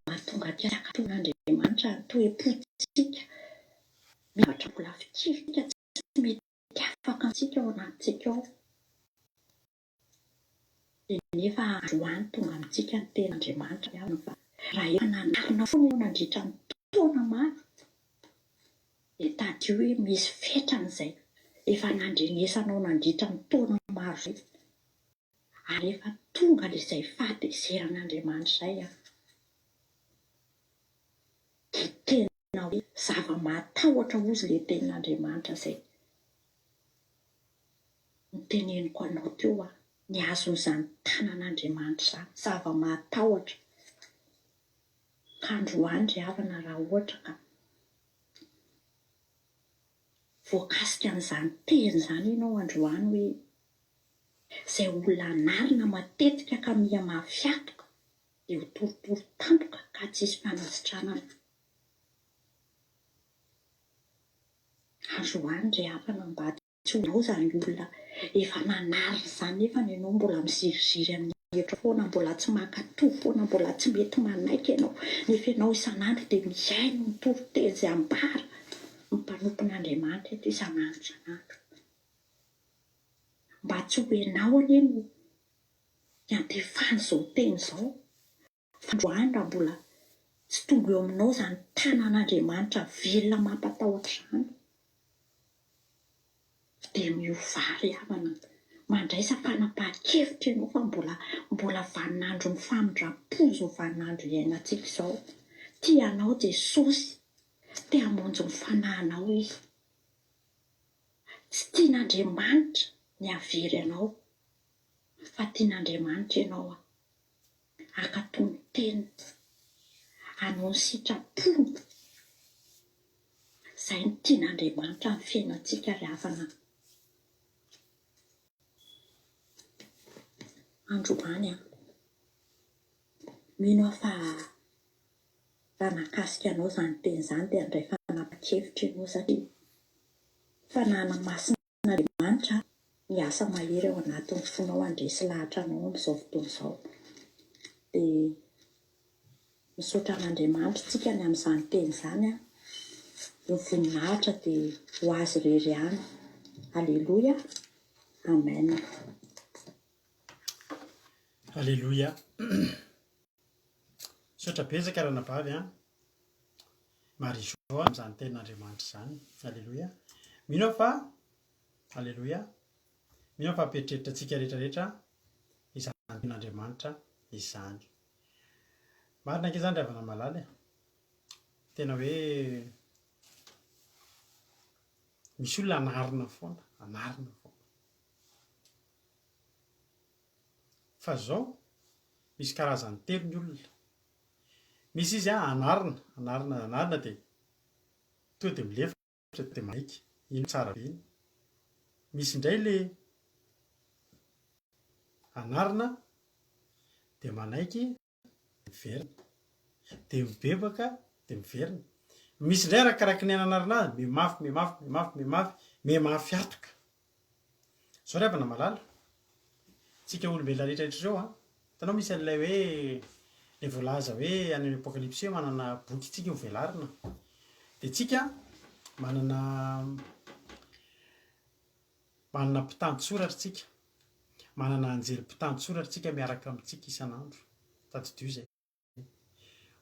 mahatonga antsika hankatò an'Andriamanitra ny toe-pontsika. Misy zavatra mbola fikirika tsy mety afaka amintsika ao anatintsika ao. Dia nefa androany tonga amintsika ny tenin'Andriamanitra ry havana fa raha efa nanarina foana ianao nandritra ny taona maro dia tadidio hoe misy fetrany izay efa nandrenesanao nandritra ny taona maro izay. Ary efa tonga le izay fahatezeran'Andriamanitra izay an! Dia tena hoe zava-mahatahotra hozy le tenin'Andriamanitra izay noteneniko anao teo an! Ny azon'izany tanan'Andriamanitra izany, zava-mahatahotra. Ka androany ry havana raha ohatra ka voakasika an'izany teny izany ianao androany hoe Izay olona anarina matetika ka miha mafy hatoka dia ho torotoro tampoka ka tsy hisy fanasitranana. Androany ry havana mba tsy ho ianao izany olona efa nanarina izany nefa ianao mbola miziriziry amin'ny hetra foana, mbola tsy mankatò foana, mbola tsy mety manaiky ianao nefa ianao isan'andro dia mihaino ny toriteny izay ambara ny mpanompon'Andriamanitra eto isan'andro isan'andro. Mba tsy ho ianao anie no hiantefan'izao teny izao, fa androany raha mbola tsy tonga eo aminao izany tanan'Andriamanitra velona mampatahotra izany, dia miovà ry havana, mandraisa fanapahan-kevitra ianao fa mbola mbola vaninandron'ny famindram-po izao vaninandro iainantsika izao. Tia anao Jesosy, te hamonjy ny fanahinao Izy. Tsy tian'Andriamanitra ny hahavery anao fa tian'Andriamanitra ianao hankatò ny teniny, hanao ny sitrapony. Izay no tian'Andriamanitra amin'ny fiainantsika ry havana. Androany an, mino aho fa raha nahakasika anao izany teny izany dia handray fanapahan-kevitra ianao satria Fanahana masin'Andriamanitra miasa mahery ao anatin'ny fonao handresy lahatra anao amin'izao fotoana izao. Dia misaotra an'Andriamanitra isika ny amin'izany teny izany an. Ny voninahitra dia ho Azy irery ihany. Aleloia. Amen. Aleloia. Misaotra betsaka ranabavy an. Marie Jo amin'izany tenin'Andriamanitra izany. Aleloia. Mino aho fa Aleloia. Mino aho fa hampieritreritra antsika rehetra rehetra izany tenin'Andriamanitra izany. Marina ange izany ry havana malala e. Tena hoe misy olona anarina foana, anarina foana. Fa izao, misy karazany telo ny olona. Misy izy an, anarina, anarina, anarina dia tonga dia milefitra dia manaiky. Iny tsara be iny. Misy indray le anarina dia manaiky dia miverina. Dia mibebaka dia miverina. Misy indray arakaraky ny ananarina azy, mihamafy, mihamafy, mihamafy, mihamafy, mihamafy hatoka. Zao ry havana malala, tsika olombelona rehetra rehetra ireo an, hitanao misy an'ilay hoe ilay voalaza hoe any amin'ny apokalypsy hoe manana boky tsika ho velarina, dia tsika manana manana mpitantsoratra tsika, manana anjely mpitantsoratra tsika miaraka amintsika isan'andro, tadidio izay.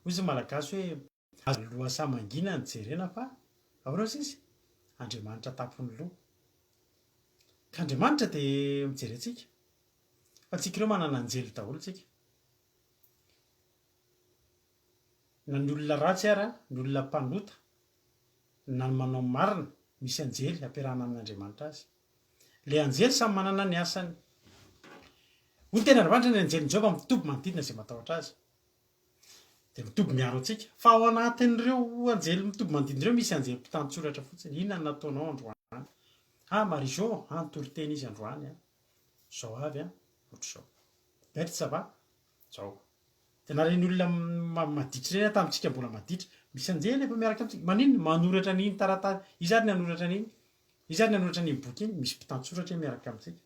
Hoy izy malagasy hoe aza ny lohasaha mangina no jerena fa ahoana hozy izy? Andriamanitra tampon'ny loha. Ka Andriamanitra dia mijery antsika. Fa tsika ireo manana anjely daholo tsika. Na ny olona ratsy ara, ny olona mpanota, na ny manao marina, misy anjely ampiarahana amin'Andriamanitra azy. Ilay anjely samy manana ny asany. Hoy ny tenin'Andriamanitra, ny anjelin'i Jehovah mitoby manodidina izay matahotra azy. Dia mitoby miaro antsika. Fa ao anatin'ireo anjely mitoby manodidina ireo misy anjely mpitantsoratra fotsiny. Inona no nataonao androany? Ah, Marie Jo, ah, nitory teny izy androany. Ah. Izao avy, ah, ohatr'izao. Berthe, ça va? Zao. Dia na ireny olona maditra ireny tamintsika mbola maditra, misy anjely efa miaraka amintsika. Maninona? Manoratra an'iny taratasy. Iza ary ny hanoratra an'iny? Iza ary ny hanoratra an'iny boky iny? Misy mpitantsoratra eo miaraka amintsika.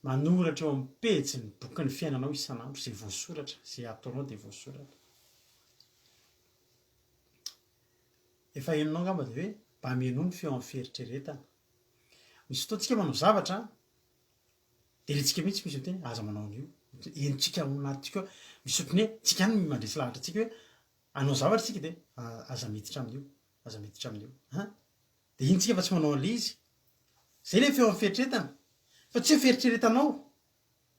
Manoratra eo amin'ny pejin'ny bokin'ny fiainanao isan'andro izay voasoratra, izay ataonao dia voasoratra. Efa henonao angamba dia hoe mba mihainoa ny feo amin'ny fieritreretana. Misy fotoana tsika manao zavatra dia rentsika mihitsy misy miteny aza manao an'io. Henontsika ao anatintsika ao, misy ohatran'ny hoe tsika ihany no mandresy lahatra antsika hoe hanao zavatra isika dia aza miditra amin'io, aza miditra amin'io. An! Dia iny tsika fa tsy manao an'ilay izy. Izay ilay feo amin'ny fieritreretana. Fa tsy hoe fieritreretanao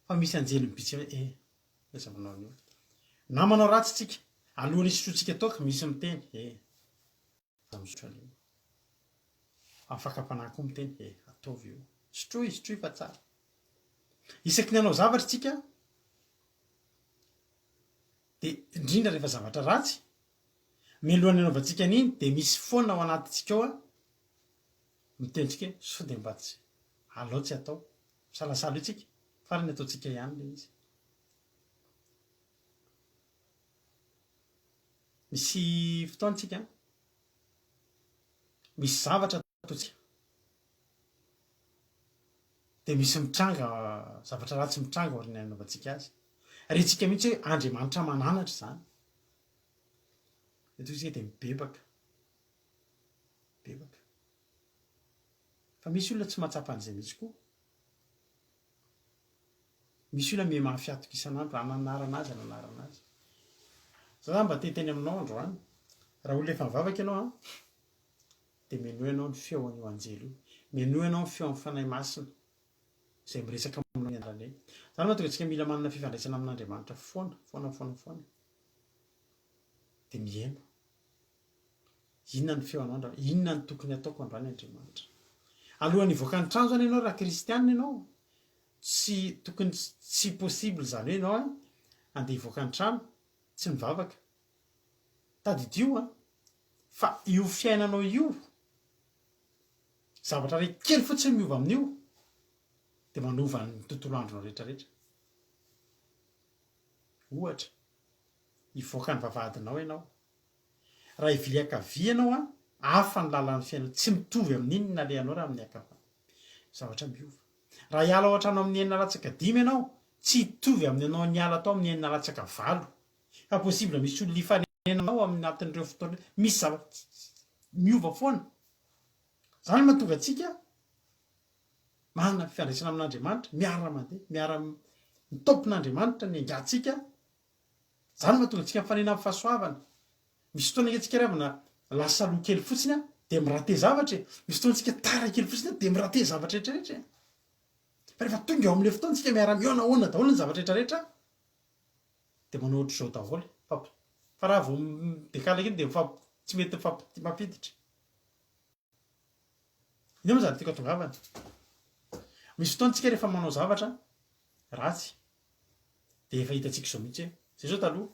fa misy anjely mibitsika hoe eh, aza manao an'io. Na manao ratsy tsika, alohan'ny hisotroantsika toaka misy miteny eh, aza misotro an'io. Amin'ny fakam-panahy koa miteny eh, ataovy io. Sotroy, sotroy fa tsara. Isaky ny hanao zavatra tsika, dia indrindra rehefa zavatra ratsy, Mialohan'ny hanaovantsika an'iny dia misy foana ao anatintsika ao miteny antsika hoe sao dia mba tsy alao tsy atao. Misalasala eo tsika, farany ataontsika ihany ilay izy. Misy fotoana tsika misy zavatra ataontsika dia misy mitranga zavatra ratsy mitranga aorian'ny hanaovantsika azy. Rentsika mihitsy hoe Andriamanitra mananatra izany. Eto isika dia mibebaka. Mibebaka. Fa misy olona tsy mahatsapa an'izay mihitsy koa. Misy olona miha-mafy hatoka isan'andro, hananarana azy, hananarana azy. Za zany mba te hiteny aminao androany, raha olona efa mivavaka ianao an, dia menoa ianao ny feon'io anjely io, menoa ianao ny feon'ny Fanahy Masina izay miresaka aminao ny andrana eny. Zany mahatonga antsika mila manana fifandraisana amin'Andriamanitra foana, foana, foana, foana. Dia miheno. Inona ny feonao androany? Inona no tokony hataoko androany Andriamanitra? Alohan'ny hivoaka ny trano zany ianao raha kristianina ianao, tsy tokony tsy possible izany hoe ianao andeha hivoaka ny trano tsy mivavaka. Tadidio an, fa io fiainanao io, zavatra iray kely fotsiny miova amin'io dia manova ny tontolo andronao rehetra rehetra. Ohatra, hivoaka ny vavahadinao ianao. Raha hivily ankavia ianao an, hafa ny lalan'ny fiainana, tsy mitovy amin'iny ny nalehanao raha amin'ny ankavana. Zavatra miova. Raha hiala ao an-trano amin'ny enina latsaka dimy ianao, tsy hitovy amin'ny anao niala tao amin'ny enina latsaka valo. Fa possible misy olona hifanena ao anatin'ireo fotoana ireo. Misy zavatra miova foana. Izany no mahatonga antsika manana fifandraisana amin'Andriamanitra, miara-mandeha, miara-mitompon'Andriamanitra ny angatsika. Izany no mahatonga antsika mifanena amin'ny fahasoavana. Misy fotoana ange tsika ry havana lasa aloha kely fotsiny an, dia mi-rater zavatra e. Misy fotoana tsika tara kely fotsiny an, dia mi-rater zavatra rehetra rehetra e. Fa rehefa tonga eo amin'ilay fotoana tsika miara-mihaonahaona daholo ny zavatra rehetra rehetra, dia manao ohatr'izao daholo. Mifampi-, fa raha vao mi-décalé kely dia mifampi-, tsy mety mifampi-, mampiditra. Inona moa izany tiako hatongavana? Misy fotoana tsika rehefa manao zavatra ratsy dia efa hitantsika izao mihitsy hoe, zay zao taloha.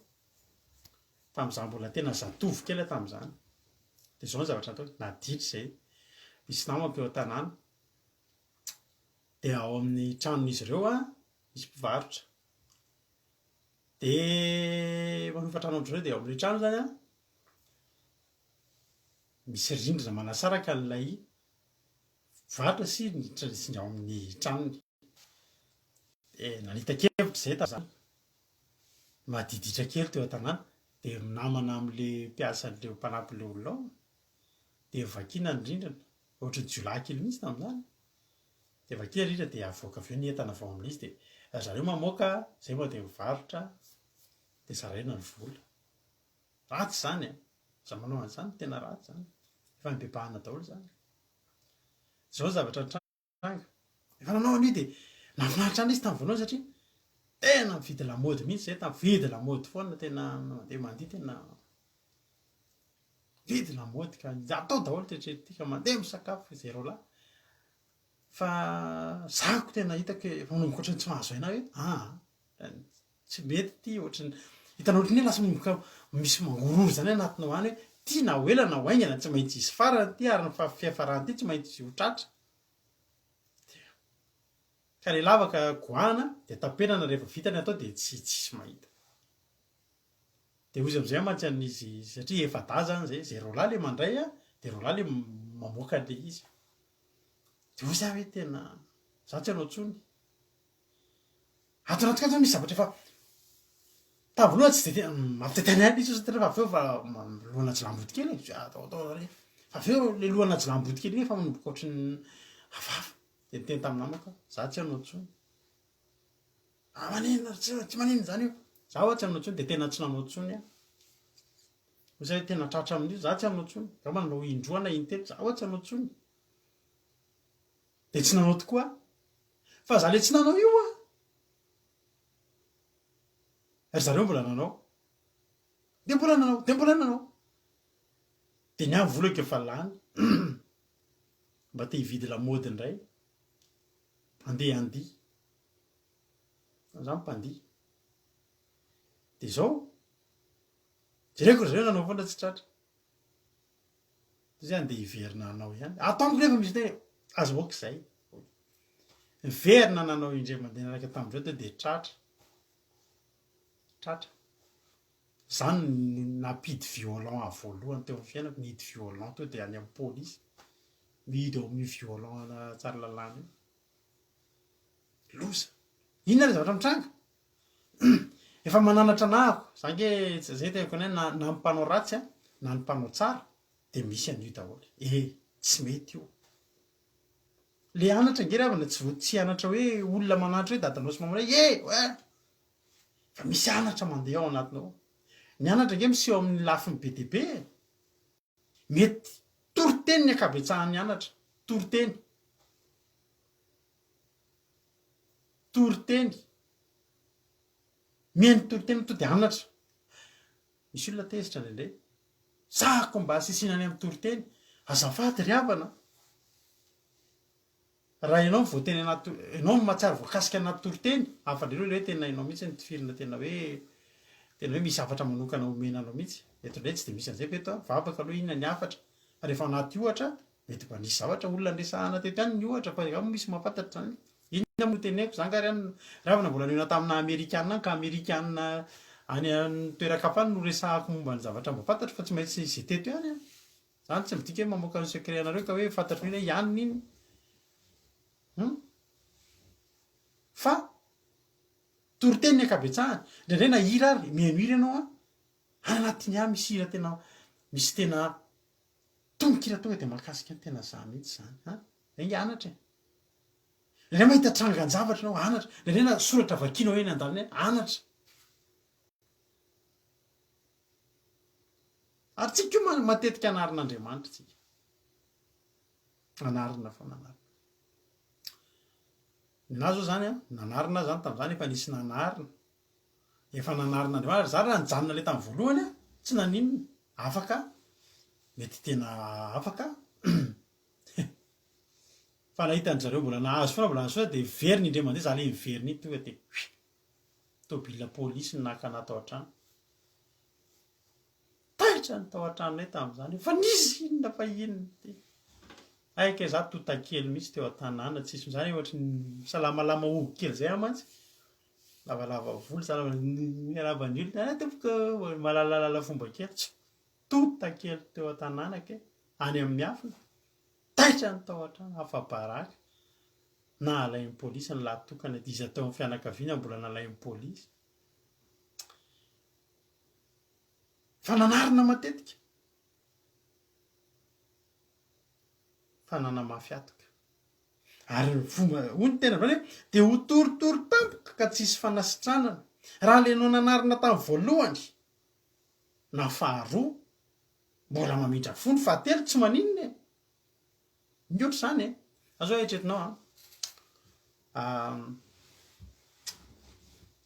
Tamin'izaho mbola tena zatovo kely aho tamin'izany. Dia izao ny zavatra nataoko, naditra izay. Misy namako eo an-tanàna. Dia ao amin'ny tranon'izy ireo an, misy mpivarotra. Dia manofa trano amin-dry zareo dia ao amin'ilay trano izany an, misy rindrina manasaraka an'ilay mpivarotra sy ny sy ny ao amin'ny tranony. Dia nanita-kevitra izay tamin'izany. Madiditra kely teo an-tanàna, dia minamana amin'ilay mpiasan'ilay mpanampy ilay olona ao. Dia vakiana ny rindrina, ohatran'ny jiolahy kely mihitsy tamin'izany. Dia vakiana ny rindrina dia avoaka avy eo ny entana avy ao amin'izy dia ry zareo mamoaka, izay mandeha mivarotra, dia zaraina ny vola. Ratsy izany an! Aza manao an'izany, tena ratsy izany. Efa nibebahana daholo izany. Izao ny zavatra nitranga. Efa nanao an'io dia nahafinaritra an'ilay izy tamin'ny voalohany satria tena mividy lamaody mihitsy izay tamin'ny mividy lamaody foana tena mandeha mandihy tena mividy lamaody ka atao daholo ity rehetra ity ka mandeha misakafo izay roalahy. Fa zahako tena hitako hoe efa manomboka ohatran'ny tsy mahazo aina hoe aa tsy mety ity ohatran'ny hitanao ohatran'ny hoe lasa manomboka misy mangorohoro zany anatinao any hoe ity na ho ela na ho haingana tsy maintsy hisy farany ity ary ny fiafarany ity tsy maintsy ho tratra. Ka le lavaka goahana dia tapenana rehefa vita ny atao dia tsy tsisy mahita. Dia hozy amin'izay mantsy an'izy satria efa-dahy zany zay, zay roalahy le mandray a, dia roalahy le mamoaka an'le izy. Dia hozy aho hoe tena za tsy hanao intsony. Ato anatiko ato zany misy zavatra efa tamin'ny voalohany tsy dia tena mampitaitaina ahy le izy satria fa avy eo fa lohana jiolahim-boto kely e, atao atao re. Fa avy eo le lohana jiolahim-boto kely iny efa manomboka ohatran'ny hafahafa. Dia niteny tamin'ny namako aho, za tsy hanao intsony. Ah maninona ry tsy tsy maninona izany io. Za hoa tsy hanao intsony dia tena tsy nanao intsony aho. Hoy zay tena tratra amin'io, za tsy hanao intsony. Angamba nanao indroa na intelo, za hoa tsy hanao intsony. Dia tsy nanao tokoa aho. Fa za le tsy nanao io hoa. Ry zareo mbola nanao. Dia mbola nanao, dia mbola nanao. Dia ny ahy ny volako efa lany. Mba te hividy lamaody indray. Andeha handihy. Za mpandihy. Dia izao, jereko ry zareo nanao foana tsy tratra. Dia zay andeha hiverina hanao ihany. Ato amiko nefa misy teny hoe aza ok izay. Niverina nanao indray mandeha niaraka tamin-dreo teo dia tratra. Tratra. Zany no nampidy violon ahy voalohany teo amin'ny fiainako, nihidy violon teo dia any amin'ny polisy. Mihidy ao amin'io violon Tsaralalàna io. Loza. Inona ilay zavatra mitranga? Efa mananatra anah ako. Za nge zay teneniko anay na na ny mpanao ratsy a, na ny mpanao tsara dia misy an'io daholo. Eh, tsy mety io. Le anatra nge ry havana tsy vao tsy anatra hoe olona mananatra hoe dadanao sy mamanao hoe eh, eh. Fa misy anatra mandeha ao anatinao ao. Ny anatra ange miseho amin'ny lafiny be dia be e. Mety toriteny ny ankabetsahan'ny anatra. Toriteny. Toriteny. Mihaino toriteny to dia anatra. Misy olona tezitra indraindray. Zahako mba asisina any amin'ny toriteny. Azafady ry havana. Raha ianao no voateny anaty, ianao no mahatsiaro voakasika anaty toriteny, hafa indray aloha ilay hoe tena ianao mihitsy no tifirina tena hoe tena hoe misy hafatra manokana omena anao mihitsy. Eto indray tsy dia misy an'izay fa eto an, vavaka aloha inona ny hafatra. Fa rehefa anaty ohatra, mety mba nisy zavatra olona niresahana teto ihany ny ohatra fa angaha moa misy mahafantatra izany. Inona moa no teneniko, za angaha ry an, ry havana mbola nihaona tamina amerikana any ka amerikana any amin'ny toeran-kafa any no resahako momba ny zavatra mba fantatro fa tsy maintsy izay teto ihany an. Zany tsy midika hoe mamoaka ny secret anareo ka hoe fantatro iny hoe i anona iny. Hum. Fa toriteny ny ankabetsahany. Indraindray na hira ary, mihaino hira ianao an, any anatiny any misy hira tena, misy tena tononkira tonga dia mahakasika ny tena za mihitsy zany an. Zay nge anatra e. Indraindray mahita trangan-javatra ianao, anatra. Indraindray na soratra vakianao eny an-dalana eny, anatra. Ary tsika koa matetika anarin'Andriamanitra tsika. Anarina foana anarina. Ninahy zao zany an, nanarina aho zany tamin'izany efa nisy nanarina. Efa nanarina Andriamanitra ary za raha nijanona le tamin'ny voalohany an, tsy naninona. Afaka, mety tena afaka. Fa nahita an-dry zareo mbola nahazo foana, mbola nahazo foana dia very ny indray mandeha za le niverina iny tonga dia huit. Tôbila polisy no naka anah tao an-trano. Taitra ny tao an-tranonay tamin'izany hoe fa nisy inona fa inona ity. Hay kay za tontakely mihitsy teo an-tanàna, tsisy izany ohatry ny misalamalama hogo kely izay aho mantsy. Lavalava volo, salama miarahaba ny olona, ah tompoko, mahalalalala fomba kely. Tsy tontakely teo an-tanàna kay, any amin'ny miafina. Taitra ny tao an-trano, afa-baraka. Nalain'ny polisy ny lahy tokana, dia iza tao amin'ny fianakaviana mbola nalain'ny polisy. Fa nanarina matetika. Fa nanamafy hatoka. Ary ny fomba, hoy ny teny avy hoe, dia ho torotoro tampoka ka tsy hisy fanasitranana. Raha ilay nao nanarina tamin'ny voalohany, na faharoa, mbola mamindra fo, ny fahatelo tsy maninona e. Mihoatra izany e. Za zao eritreretinao an,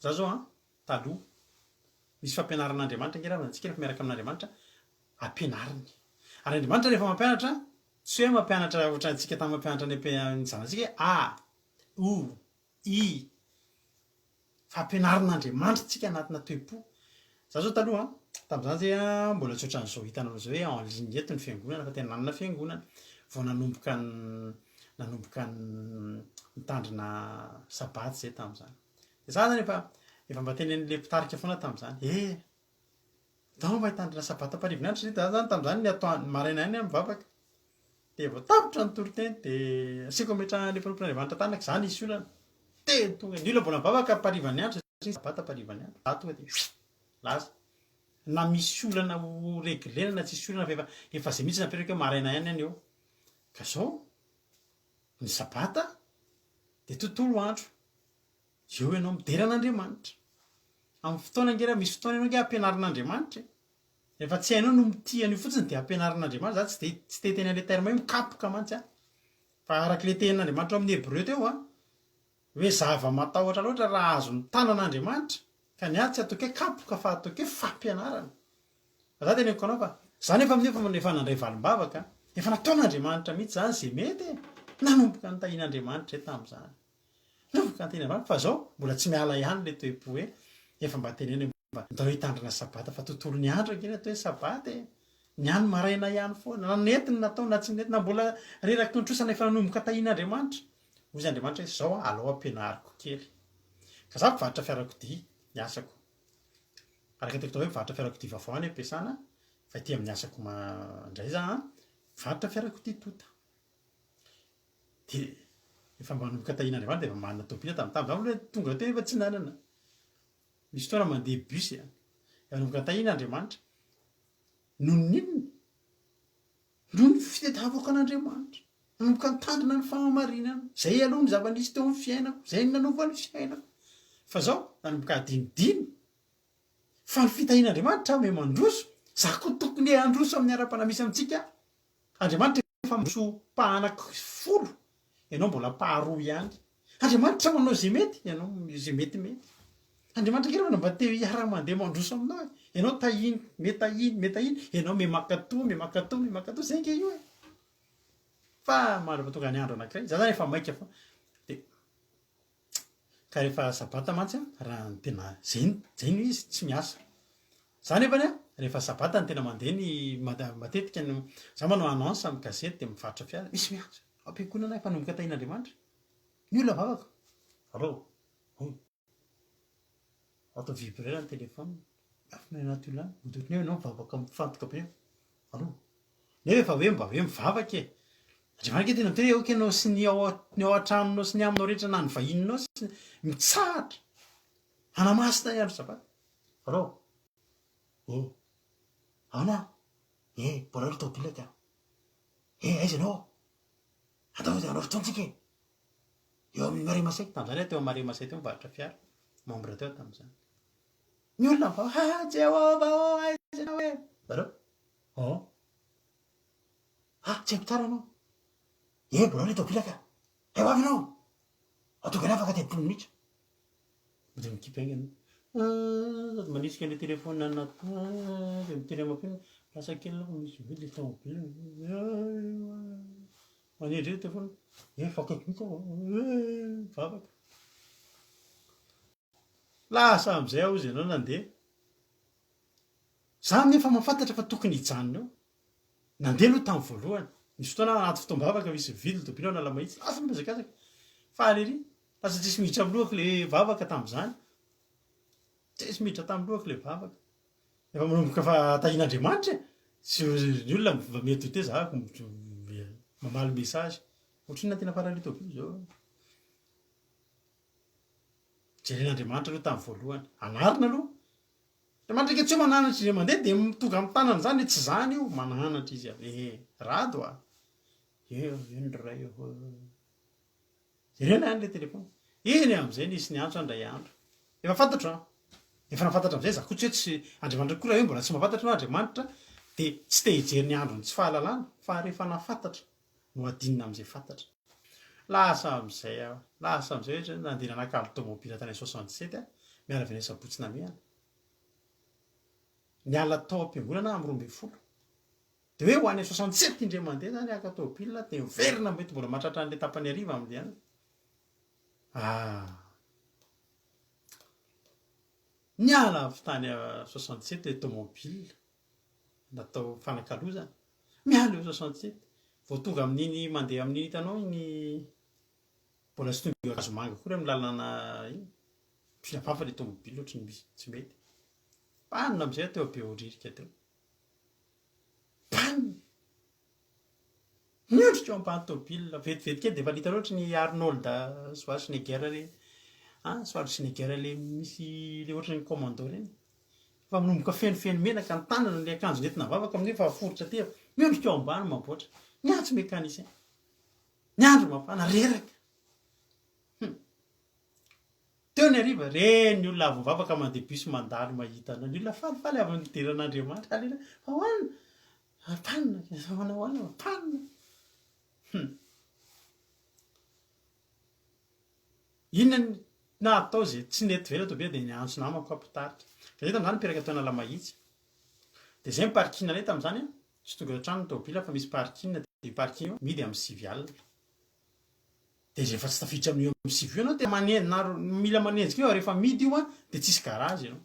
za zao an, taloha, misy fampianaran'Andriamanitra ange ravana antsika rehefa miaraka amin'Andriamanitra, ampianariny. Ary Andriamanitra rehefa mampianatra, tsy hoe mampianatra ohatrantsika tany mampianatra any am-pianarana ny zanatsika hoe a, o, i, fa ampianarin'Andriamanitra tsika anatina toe-po. Za zao taloha an, tamin'izany zay an, mbola tsy ohatran'izao hitanareo zao hoe en ligne eto ny fiangonana fa tena nanana fiangonana. Vao nanomboka nanomboka nitandrina sabata zay tamin'izany. Dia za zany efa efa mba tenenin'ilay mpitarika foana tamin'izany, eh, ndao mba hitandrina sabata am-parivin'ny andro satria za zany tamin'izany ny atoandro, ny maraina ihany aho mivavaka. Dia vao tapitra ny toriteny dia asiako ametrahan'ilay mpanompon'Andriamanitra tanako, za nisy olana. Dia tonga, ny olona mbola mivavaka am-parivan'ny andro satria sabata am-parivan'ny andro. Za tonga dia lasa. Na misy olana ho reglena na tsisy olana fa efa efa zay mihitsy napetraka hoe maraina ihany any eo. Ka zao, ny sabata dia tontolo andro. Eo ianao midera an'Andriamanitra. Amin'ny fotoana ange raha misy fotoana ianao ange ampianarin'Andriamanitra e. Rehefa tsy hainao no mitia an'io fotsiny dia ampianarin'Andriamanitra. Za tsy dia tsy te hiteny an'ilay terme hoe mikapoka mantsy aho. Fa araka ilay tenin'Andriamanitra ao amin'ny Hebreu teo an, hoe zava-matahotra loatra raha azon'ny tanan'Andriamanitra, ka ny ahy tsy ataoko hoe kapoka fa ataoko hoe fampianarana. Fa za teneniko anao fa za nefa amin'io efa efa nandray valim-bavaka, efa nataon'Andriamanitra mihitsy zany ze mety e. Nanomboka nitahian'Andriamanitra e tamin'izany. Nanomboka nitahian'Andriamanitra fa zao mbola tsy miala ihany le toe-po hoe efa mba teneno hoe mba ndao hitandrina sabata fa tontolon'ny andro ange ny atao hoe sabata e. Ny any maraina ihany foana, na nety ny natao na tsy nety, na mbola reraky ny trosa na efa nanomboka tahian'Andriamanitra. Hoy Andriamanitra hoe zao alao ampianariko kely. Ka za mpivarotra fiarakodia ny asako. Araka ny toko hoe mpivarotra fiarakodia vaovao any am-piasana fa ety amin'ny asako indray za an, mpivarotra fiarakodia tonta. Dia efa mba nanomboka tahian'Andriamanitra dia efa manana tôbila tamin'ny tamin'izany aloha tonga teo efa tsy nanana. Misy fotoana mandeha bus an, efa nanomboka tahian'Andriamanitra. Noho ny inona? Noho ny fitadiavako an'Andriamanitra. Nanomboka nitandrina ny fahamarinana. Izay aloha ny zava-nisy teo amin'ny fiainako. Izay no nanova ny fiainako. Fa izao, nanomboka adinodino. Fa ny fitahian'Andriamanitra miha mandroso. Za koa tokony handroso amin'ny ara-panahy misy amintsika. Andriamanitra efa mandroso mpahanako folo, ianao mbola mpaharoa ihany. Andriamanitra manao izay mety, ianao izay metimety. Andriamanitra ange raha mba te hiara-mandeha mandroso aminao e. Ianao tahiny, metahiny, metahiny, ianao miha-mankatò, miha-mankatò, miha-mankatò, izay ange io e. Fa mandra-pahatonga tonga ny andro anankiray, za zany efa maika fa dia ka rehefa sabata mantsy an, raha ny tena zay zay no izy, tsy miasa. Za nefany an, rehefa sabata no tena mandeha ny matetika no, za manao annonce amin'ny gazety dia mivarotra fiara, misy miantso, ao am-piangonana efa nanomboka tahian'Andriamanitra. Ny olona vavaka, allo, hono. Atao vibreur ny téléphone, miafina any anaty olona any, ohatran'ny hoe ianao mivavaka mifantoka be, allo. Nefa efa hoe mba hoe mivavaka e. Andriamanitra ange tena miteny hoe aoka ianao sy ny ao ny ao an-tranonao sy ny aminao rehetra na ny vahininao sy ny mitsahatra hanamasina ny andro sabata. Allo. Eh. Ahoana? Eh, mbola aloha tôbila ka. Eh, aiza ianao? Andao hanao fotoana tsika e. Eo amin'ny Marais Masay. Tamin'izany aho teo amin'ny Marais Masay teo mivarotra fiara. Membre teo aho tamin'izany. Ny olona mivavaka, ha Jehovah ô, aiza ianao e? Allo? Oh. Ah, tsy haiko tsara ianao. Eh, mbola ao ilay tôbila ka. Eh, ho avy ianao. Ho tonga any afaka 30 minitra. Dia mikipy haingana. Ah, sady manisika ilay téléphone anaty. Ah, dia miteny mafy. Lasa kely aloha misy vide ilay tômôbila. Manendry eo téléphone. Efa akaiky mihitsy aho. Mivavaka. Lasa amin'izay aho hozy ianao nandeha. Za nefa mahafantatra fa tokony hijanona eo. Nandeha aloha tamin'ny voalohany. Nisy fotoana aho anaty fotoam-bavaka misy mividy ny tôbily ao Analamahitsy. Lasa mihazakazaka. Faly ery. Lasa tsisy miditra amin'ny lohako le vavaka tamin'izany. Tsisy miditra tamin'ny lohako le vavaka. Efa manomboka fa tahian'Andriamanitra e. Tsy ny olona mba mi-douter za mamaly message. Ohatrinona tena faran'io tôbily zao? Jeren'Andriamanitra aloha tamin'ny voalohany. Anarina aloha. Andriamanitra ange tsy hoe mananatra izy mandeha dia tonga amin'ny tanana izany hoe tsy izany io, mananatra izy avy eh rado a! Eo eo ny ray ô! Jerena ihany ilay téléphone. Iny amin'izay nisy niantso aho indray andro. Efa fantatro an! Efa nahafantatra amin'izay za koa tsy hoe tsy Andriamanitra koa raha hoe mbola tsy mahafantatra anao Andriamanitra dia tsy te hijery ny andron'ny tsy fahalalana fa rehefa nahafantatra no hadinina amin'izay fantatra. Lasa amin'izay aho, lasa amin'izay hoe nandeha nanakalo tomobile tany 67 aho, miala avy any Sabotsy Namehana. Niala tao am-piangonana aho amin'ny 12. Dia hoe ho any 67 indray mandeha izany haka tomobile dia miverina mety mbola mahatratra an'ilay tapany hariva amin'ilay any. Ah. Niala avy tany 67 ilay tomobile natao fanakalozana. Miala eo 67. Vao tonga amin'iny mandeha amin'iny hitanao iny mbola tsy tonga eo Ankazomanga akory amin'ny lalana iny. Mpilafafa ilay tomobile ohatry ny misy tsy mety. Panina amin'izay teo Behoririka teo. Panina. Miondrika eo ambany tôbila. Vetivety kely dia efa nita loatra ny Arnold Schwarzenegger le an, Schwarzenegger le misy le ohatran'ny commando ireny. Efa manomboka fenofeno menaka ny tanana, ny akanjo nentina vavaka amin'io efa aforitra aty. Miondrika eo ambany mamboatra. Miantso mécanicien. Ny andro mafana, reraka. Hum. Teo ny hariva, re ny olona avy mivavaka mandeha bus mandalo mahita anao. Ny olona falifaly avy nidera an'Andriamanitra. Aleloia. Fa hoanina. Panina. Hoanina, hoanina, panina. Hum. Inona ny natao izay tsy nety velona to be dia niantso namako aho mpitarika. Fa zay tamin'izany nipetraka teo Analamahitsy. Dia izay ny parking anay tamin'izany an, tsy tonga eo an-trano ny tôbila fa misy parking dia io parking io mihidy amin'ny sivy alina. Dia rehefa tsy tafiditra amin'io amin'ny sivy io ianao dia manenjika na mila manenjika io ary rehefa mihidy io an dia tsisy garage ianao.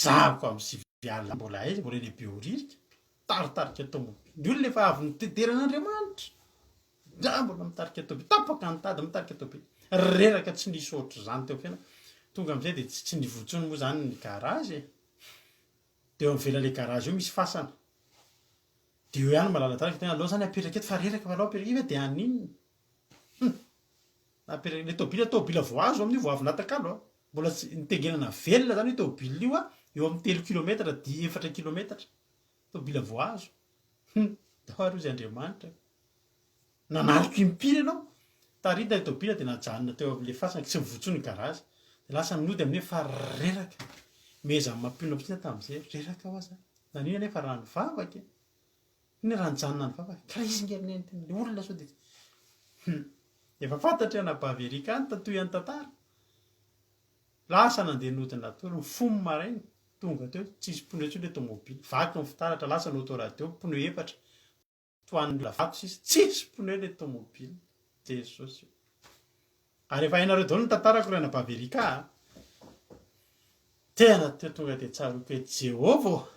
Zahako amin'ny sivy alina mbola aiza, mbola eny Behoririka, mitaritarika tômôbila. Ny olona efa avy nidera an'Andriamanitra. Za mbola mitarika tôbily, tapaka ny tady mitarika tôbily. Reraka tsy nisy ohatr'izany teo fiainako. Tonga amin'izay dia tsy nivoha intsony moa izany ny garage e. Dia eo ivelan'ilay garage eo misy fasana. Dia eo ihany malala-dalana fa tena aleo izany apetraka eto fa reraka fa aleo apetraka io dia haninona. Hum. Apetraka ilay tôbily, tôbily vao azo amin'io vao avy natakalo a. Mbola tsy nitengenana velona izany io tôbily io a, eo amin'ny telo kilometatra, di- efatra kilometatra. Tôbily vao azo. Hum. Tao ary hozy Andriamanitra. Nanariko impiry ianao? Tarita ilay tôbila dia najanona teo amin'ilay fasana, tsy nivoha intsony ny garage. Dia lasa nody amin'iny fa reraka. Mehezan'ny mampionona fotsiny aho tamin'izay, reraka hoa za. Nanino anefa raha nivavaka e? Inona raha nijanona nivavaka? Karaha izy nge ry neny tena, ilay olona sao dia. Hum. Efa fantatry anabavy Erika ny tohin'ny tantara. Lasa nandeha nody natory, nifoha ny maraina, tonga teo, tsisy pneu intsony ilay tômôbila. Vaky ny fitaratra, lasa ny autoradio, pneu efatra. Tohan'ny vato sisa, tsisy pneu le tomobile, Jesosy o. Ary efa hainareo daholo ny tantarako ry anabavy Erika a. Tena teo tonga dia tsaroako hoe Jehovah ô,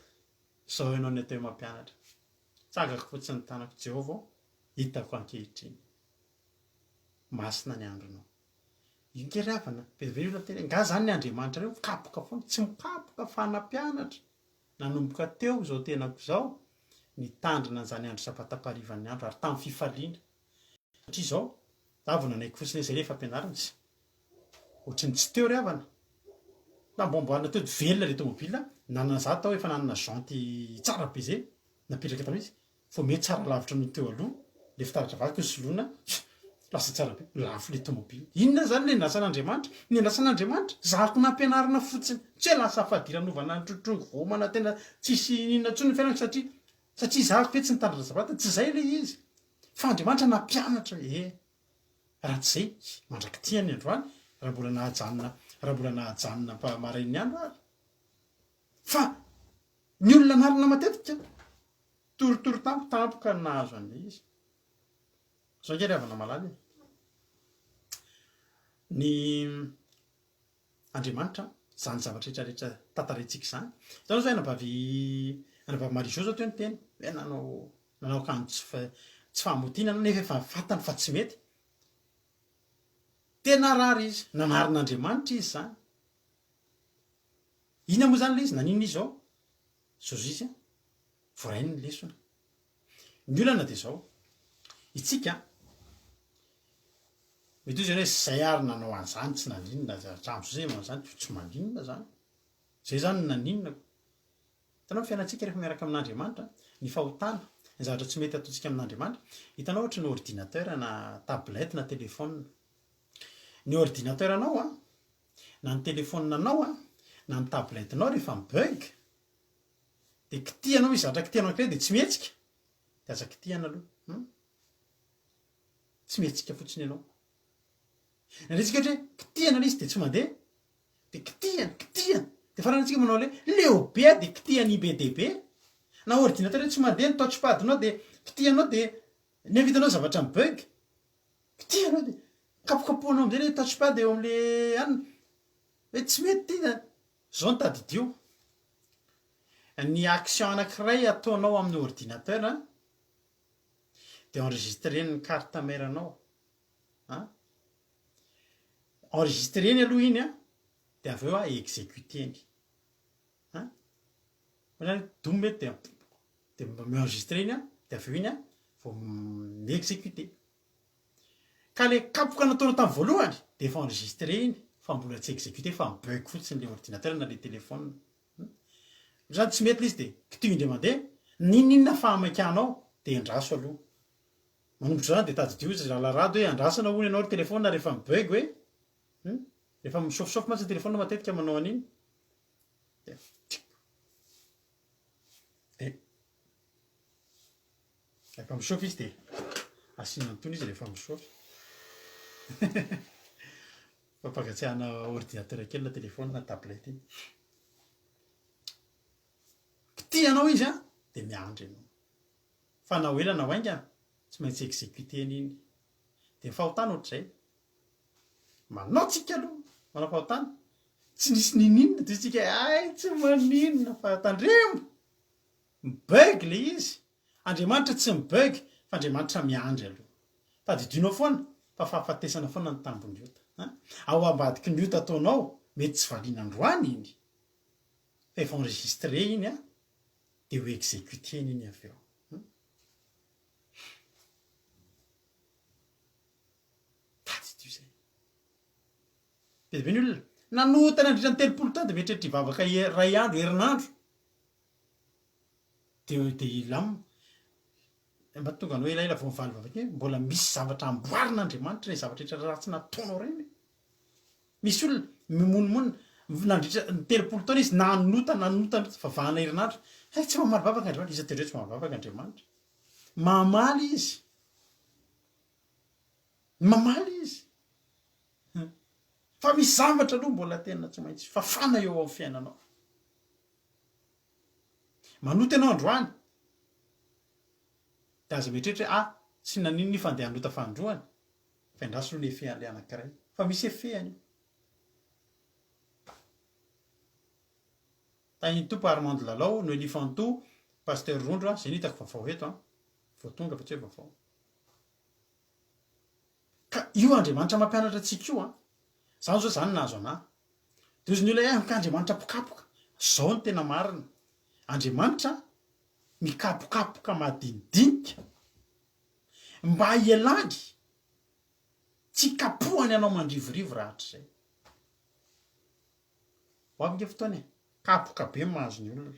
izao ianao ny atao hoe mampianatra. Tsangako fotsiny ny tanako, Jehovah ô, hitako ankehitriny. Masina ny andronao. Io nge ry havana, be dia be ny olona miteny hoe nga zany ny Andriamanitrareo mikapoka foana, tsy mikapoka fa nampianatra. Nanomboka teo izao tenako izao, nitandrina an'izany andro sabata-paharivan'ny andro, ary tamin'ny fifaliana. Satria izao, za vao nanaiky fotsiny hoe izay ilay fampianarana, tsy ohatry ny tsy teo ry havana. Namboamboarina teo, velona ilay tomobila, nanana za tao efa nanana jante tsara be izay, napetraka tamin'izy. Vao miha tsara lavitra noho teo aloha, le fitaratra vaky nosoloina, lasa tsara be, lafo le tomobile. Inona zany le andrasan'Andriamanitra? Ny andrasan'Andriamanitra, zahako nampianarina fotsiny, tsy hoe lasa fadiranovana nitrotrongy voaomana tena tsisy inona intsony ny fiainako satria satria zahako ve tsy nitandrina sabata, tsy zay le izy. Fa Andriamanitra nampianatra e! Raha tsy zay, mandrak'ity any androany, raha mbola nahajanona raha mbola nahajanona marain'ny andro ary. Fa ny olona anarina matetika Torotoro tampotampoka no nahazo an'ilay izy. Zao ange ry havana malala e. Ny Andriamanitra Izany zavatra rehetra rehetra tantaraintsika izany. Hitanao izao anabavy anabavy Marie Jo izao teo niteny hoe nanao nanao akanjo tsy fa tsy fahamotiana nefa efa fantany fa tsy mety. Tena rary izy, nanarin'Andriamanitra izy izany. Inona moa izany ilay izy? Naninona izy izao? Zozo izy an, voarainy ny lesona. Ny olana dia izao, itsika mety hoy izy hoe zay ary nanao an'izany tsy naninona, hatramin'izao zay manao an'izany tsy maninona zany, zay zany no naninona ko. Hitanao ny fiainantsika rehefa miaraka amin'Andriamanitra, ny fahotana, ny zavatra tsy mety ataontsika amin'Andriamanitra, hitanao ohatry ny ordinateur na tablette na téléphone. Ny ordinateur anao an, na ny téléphone anao an, na ny tablette nao rehefa mi-bug, Dia kitihanao misy zavatra kitihanao anankiray dia tsy mihetsika, dia aza kitihana aloha hum. Tsy mihetsika fotsiny ianao. Indraindray tsika ohatra hoe kitihana ilay izy dia tsy mandeha, dia kitihana, kitihana, dia farany tsika manao ilay leo be aho dia kitihana be dia be. Na ordinateur hoe tsy mandeha ny touchpad-nao dia kitihanao dia nefa hitanao zavatra mi-bug, kitihanao dia kapokapohanao amin'izay ilay touchpad eo amin'ilay anona, hoe tsy mety ity na. Zao no tadidio, ny action anakiray ataonao amin'ny ordinateur dia enregistrer-n'ny carte mère anao an, enregistrer-ny aloha iny an, dia avy eo executer-ny an, ohatra hoe domy eto dia dia mi-enregistrer iny an, dia avy eo iny an vao mi-executer. Ka le kapoka nataonao tamin'ny voalohany dia efa enregistré iny fa mbola tsy executé fa mi-bug fotsiny le ordinateur na le téléphone. Hum. Zany tsy mety le izy dia kitiho indray mandeha, n'inon'inona fahamaikanao dia endraso aloha. Manomboka izany dia tadidio izy rahalahy Rado hoe andrasana hono ianao ry téléphone rehefa mi-bug hoe. Hum. Rehefa mi-chauffe-chauffe mantsy ny téléphone matetika manao an'iny. Dia tsk. Dia. Rehefa misaofy izy dia asiana an'itony izy rehefa misaofy. Fampangatsiahana ordinateur kely na téléphone na tablette iny. Kitihanao izy an, dia miandry ianao. Fa na ho ela na ho haingana, tsy maintsy exécuter-ny iny. Dia ny fahotana ohatr'izay. Manao tsika aloha, manao fahotana. Tsy nisy niniana dia tsika hay tsy maninona fa tandremo. Mi-bug le izy. Andriamanitra tsy mi-bug fa Andriamanitra miandry aloha. Tadidinao foana fa fahafatesana foana ny tambin'ny ota. An! Ao ambadiky ny ota ataonao mety tsy valiana androany iny fa efa enregistré iny an, dia ho executer-na iny avy eo. Tadidio izay. Be dia be ny olona nanota nandritra ny 30 taona dia mieritreritra hivavaka iray andro, herinandro. Dia dia hilamina. Mba tonga anao elaela vao mivaly vavaka iny, mbola misy zavatra amboarin'Andriamanitra ireny zavatra rehetra ratsy nataonao ireny. Misy olona mimonomonona nandritra ny 30 taona izy nanota nanota mihitsy vavahana herinandro. Hay tsy mamaly vavaka Andriamanitra, iza tendreo tsy mamaly vavaka Andriamanitra. Mamaly izy. Mamaly izy. Fa misy zavatra aloha mbola tena tsy maintsy fafana eo amin'ny fiainanao. Manota ianao androany dia aza mieritreritra hoe ah tsy naninona io fa andeha hanota fanindroany fa endraso aloha ny effet an'ilay anankiray fa misy effet an'io. Tahin'ny Tompo Armand Lalao, Noelie Fanto, Pasteur Rondro a, zay no hitako vaovao eto an, vao tonga fa tsy hoe vaovao. Ka io Andriamanitra mampianatra antsika io an, zany zao zany nahazo anah, De hozy ny olona hoe ka Andriamanitra mpikapoka. Zao no tena marina. Andriamanitra mikapokapoka madinidinika mba hialany tsy hikapohany anao mandrivorivo rahatrizay. Ho avy nge fotoana e. Kapoka be mahazo ny olona.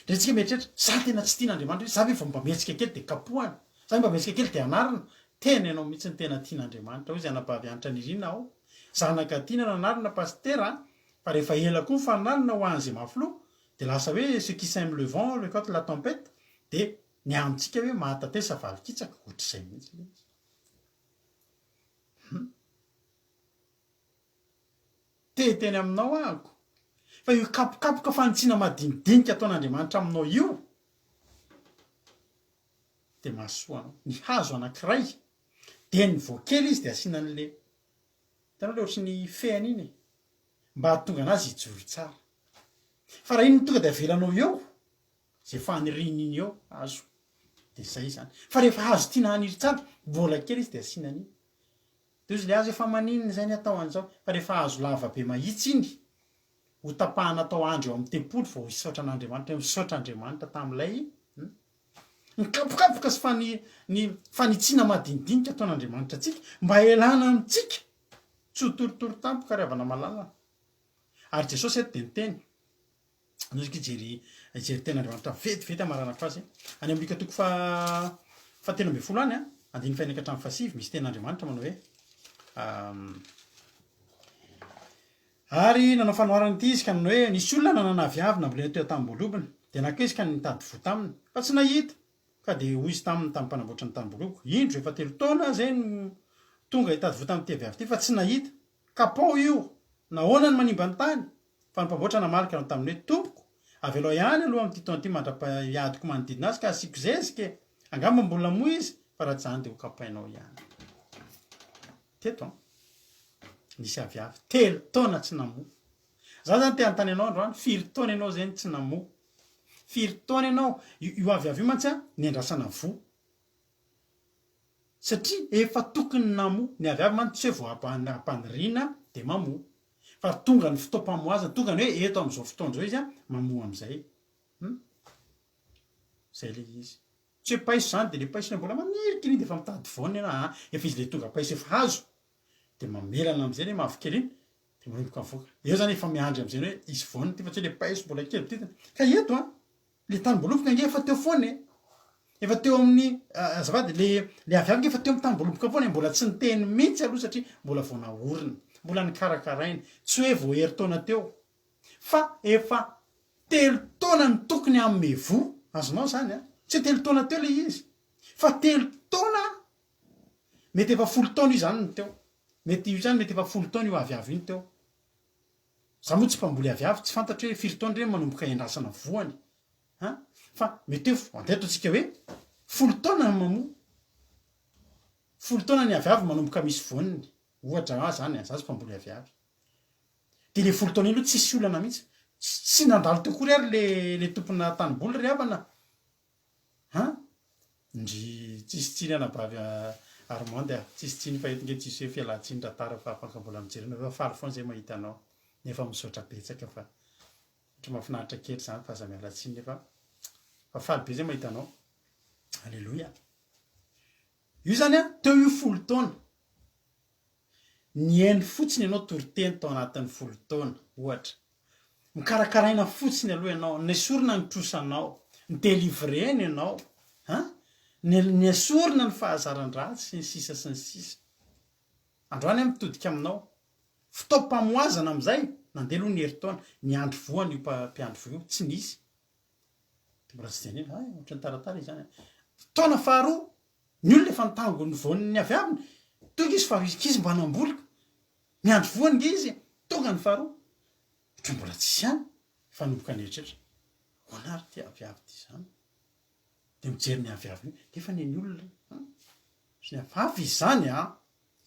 Ndray tsika mieritreritra, za tena tsy tian'Andriamanitra, za ve vao mba mihetsika kely dia kapohana, za ve mba mihetsika kely dia anarina, tena ianao mihitsy no tena tian'Andriamanitra, hoy izy anabavy Hanitra Nirina aho, zanaka tiana nanarina pasitera a, fa rehefa ela koa ny fanarina ho an'izay mafy loha dia lasa hoe ce qui sème le vent recolte la tempête, dia ny amintsika hoe mahatatesa valin-kitsaka, ohatr'izay mihitsy ilay izy. Hum. Te hiteny aminao ahako fa io kapokapoka fanitsiana madinidinika ataon'Andriamanitra aminao io dia mahasoa anao. Ny hazo anankiray dia ny vao kely izy dia asiana an'le hitanao le ohatry ny fehiny iny e. Mba hahatonga anazy hijoro tsara. Fa raha iny no tonga dia avelanao eo, izay faniriany iny eo, hazo, dia izay izany. Fa rehefa hazo tiana haniry tsara, mbola kely izy dia asiana an'iny. Dia hozy ilay hazo efa maninona izay ny atao an'izao? Fa rehefa hazo lava be mahitsy iny, ho tapahana atao andry eo amin'ny tempoly vao hisaotra an'Andriamanitra hoe misaotra Andriamanitra tamin'ilay ny kapokapoka sy fani ny fanitsiana madinidinika ataon'Andriamanitra antsika mba hialana amintsika tsy ho torotoro tampoka ry havana malala. Ary Jesosy eto dia niteny, Andeha hijery hijery tenin'Andriamanitra vetivety hamaranako azy. Any amin'ny Lioka toko faha fahatelo ambin'ny folo any, andininy fahenina ka hatramin'ny fahasivy, misy tenin'Andriamanitra manao hoe Ary nanao fanoharana ity izy ka nanao hoe, Nisy olona nanana aviavy nambolena teo an-tanimboalobony, dia naka izy ka nitady voa taminy, fa tsy nahita. Ka dia hoy izy taminy tamin'ny mpanamboatra ny tanimboaloboko, Indro, efa telo taona aho izay no tonga hitady voa tamin'ity aviavy ity, fa tsy nahita. Kapao io! Nahoana no manimba ny tany? Fa ny mpamboatra namaly ka nanao taminy hoe, Tompoko, avelao ihany aloha amin'ity taona ity mandra-piadiko manodidina azy ka hasiako zezika e! Angamba mbola moa izy, fa raha tsy izany dia hokapainao ihany. Teto an! Nisy aviavy telo taona tsy namoa. Za zany te hanontany anao androany, firy taona ianao zay no tsy namoa? Firy taona ianao? Io io aviavy io mantsy an, niandrasana voa. Satria efa tokony namoa. Ny aviavy mantsy tsy hoe vao ampaniriana dia mamoa. Fa tonga ny fotoam-pamoazana, tonga ny hoe eto amin'izao fotoana izao izy an, mamoa amin'izay. Hum. Zay le izy. Tsy hoe paiso zany de le paiso le mbola maniry kely iny de efa mitady voany ianao aa efa izy le tonga paiso efa hazo de mamelana amizay le mavokely iny de manomboka mivoaka. Eo zany efa miandry amizay hoe hisy voany ity fa tsy hoe le paiso mbola kely bititiny. Ka eto an, le tanim-boaloboka ange efa teo foana e. Efa teo amin'ny azafady le le aviavy ange efa teo amin'ny tanim-boaloboka foana e, mbola tsy niteny mihitsy aloha satria mbola vao naorina, mbola nikarakaraina, tsy hoe vao herintaona teo fa efa Telo taona no tokony hanome voa, azonao izany an! Tsy hoe telo taona teo ilay izy, fa telo taona, mety efa folo taona io izany no teo, mety io izany mety efa folo taona io aviavy io no teo. Za moa tsy mpamboly aviavy, tsy fantatro hoe firy taona ireny manomboka iandrasana voany an! Fa mety hoe, andeha ataontsika hoe folo taona no mamoa, folo taona ny aviavy manomboka misy voany, ohatra ahy izany an, za tsy mpamboly aviavy. Dia le folo taona iny aloha tsisy olana mihitsy. Tsy nandalo teo akory ary le le tompona tanimboly ry havana an! Ndry tsisy tsiny anabavy Armande a! Tsisy tsiny fa eto nge tsisy hoe fialantsiny raha tara fa afaka mbola mijery anao fa faly foana zay mahita anao nefa misaotra betsaka fa ohatra mahafinaritra kely zany fa aza miala tsiny nefa fa faly be zay mahita anao. Aleloia! Io zany an, teo io folo taona. Nihaino fotsiny ianao toriteny tao anatin'ny folo taona, ohatra. Nokarakaraina fotsiny aloha ianao, nesorina ny trosanao, ni-délivrer-na ianao, an! Nesorina ny fahazaran-dratsy, sy ny sisa sy ny sisa. Androany aho mitodika aminao. Fotoam-pamohazana amin'izay, nandeha aloha ny herintaona, niandry voany io mpiandry voa io, tsy nisy. Dia mbola tsy dia nino, hay, ohatran'ny taratara izany an. Taona faharoa, Ny olona efa nitango ny voan'ny avy aminy, tonga izy fa izy mba namboly ka. Miandry voany nge izy e. Tonga ny faharoa, ohatran'ny mbola tsisy ihany, efa nanomboka nieritreritra, ahoana ary ity aviavy ity izany? Dia mijery ny aviavy io, nefa ny an'ny olona an, ohatran'ny hafahafa izy izany an!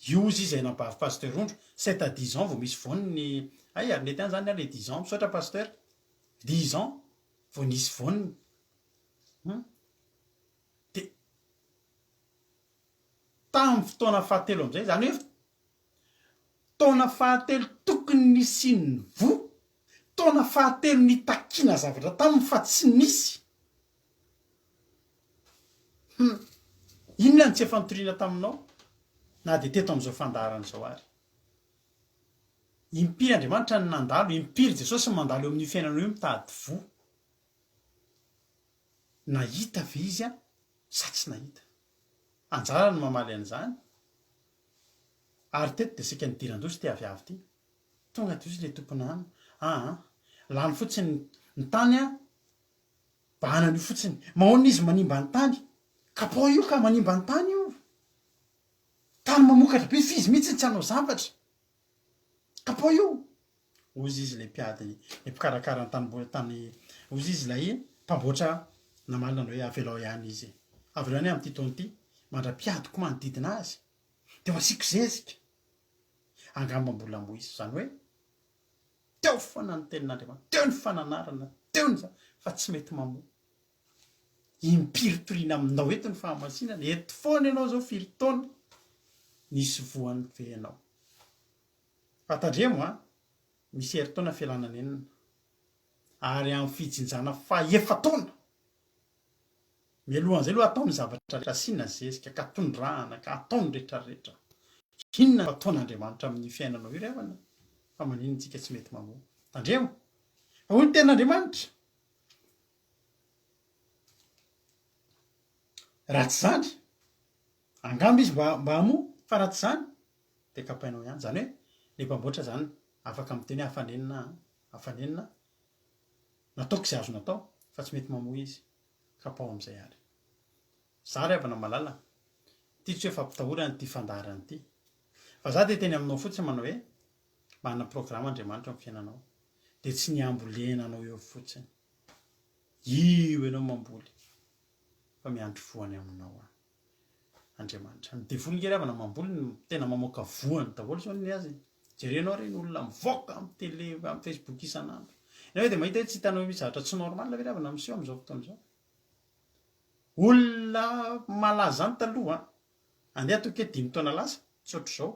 Io ozy izy anabavy Pasteur Rondro, sept à dix ans vao misy voany ny, hay ary nety ihany izany ny ahy le dix ans, misaotra Pasteur, dix ans vao nisy voany, hum. Dia tamin'ny fotoana fahatelo amin'izay, izany hoe taona fahatelo tokony nisian'ny voa, taona fahatelo nitakiana zavatra taminy fa tsy nisy. Hum. Inona no tsy efa nitoriana taminao na dia teto amin'izao fandaharana izao ary? Impiry Andriamanitra no nandalo, impiry Jesosy no mandalo eo amin'io fiainanao io mitady voa. Nahita ve izy an sa tsy nahita? Anjara no mamaly an'izany. Ary teto dia saika nidiran-doza ity aviavy ity. Tonga dia hozy ilay tompon'ano, aa, lany fotsiny ny tany an, bahanana io fotsiny. Mahoana izy manimba ny tany? Kapao io ka, manimba ny tany io. Tany mamokatra be f'izy mihitsy tsy hanao zavatra. Kapao io. Hozy izy ilay mpiady, ilay mpikarakara ny tanimboly tany, hozy izy ilay mpamboatra namaly nanao hoe avelao ihany izy e. Avelao ihany amin'ity taona ity, mandra-piadiko manodidina azy, dia ho asiako zezika. Angamba mbola hamoa izy. Izany hoe. Teo foana ny tenin'Andriamanitra, teo ny fananarana, teo ny za, fa tsy mety mamoa. Impiry toriana aminao eto ny fahamasinana, eto foana ianao zao firy taona, nisy voany ve ianao? Fa tandremo an, misy herintaona fialana nenina, ary amin'ny fijinjana faha-efa-taona, Mialohan'izay aloha atao ny zavatra rehetra, asiana zezika ka tondrahana ka atao ny rehetra rehetra. Inona no ataon'Andriamanitra amin'io fiainanao io ry havana? Fa maninona isika tsy mety mamoa? Tandremo! Fa hoy ny tenin'Andriamanitra, Raha tsy izany, angamba izy mba mba hamoa, fa raha tsy izany, dia kapainao ihany. Izany hoe, ilay mpamboatra izany afaka miteny hoe afa-nenina an, afa-nenina, Nataoko izay azo natao fa tsy mety mamoa izy. Kapao amin'izay ary. Za ry havana malala, ity tsy hoe fampitahorana ity fandaharana ity. Fa za dia hiteny aminao fotsiny manao hoe, manana programa Andriamanitra amin'ny fiainanao. Dia tsy ny hambolena anao eo fotsiny. Io ianao mamboly fa miandry voany aminao aho. Andriamanitra. Ny devoly nge ry havana mamboly no tena mamoaka voany daholo zao ny azy e. Jerenao ireny olona mivoaka amin'ny télé, amin'ny facebook isan'andro. Ianao ve dia mahita hoe tsy hitanao misy zavatra tsy normal ve ry havana miseho amin'izao fotoana izao? Olona malaza izany taloha an, andeha ataoko hoe dimy taona lasa, tsy ohatr'izao.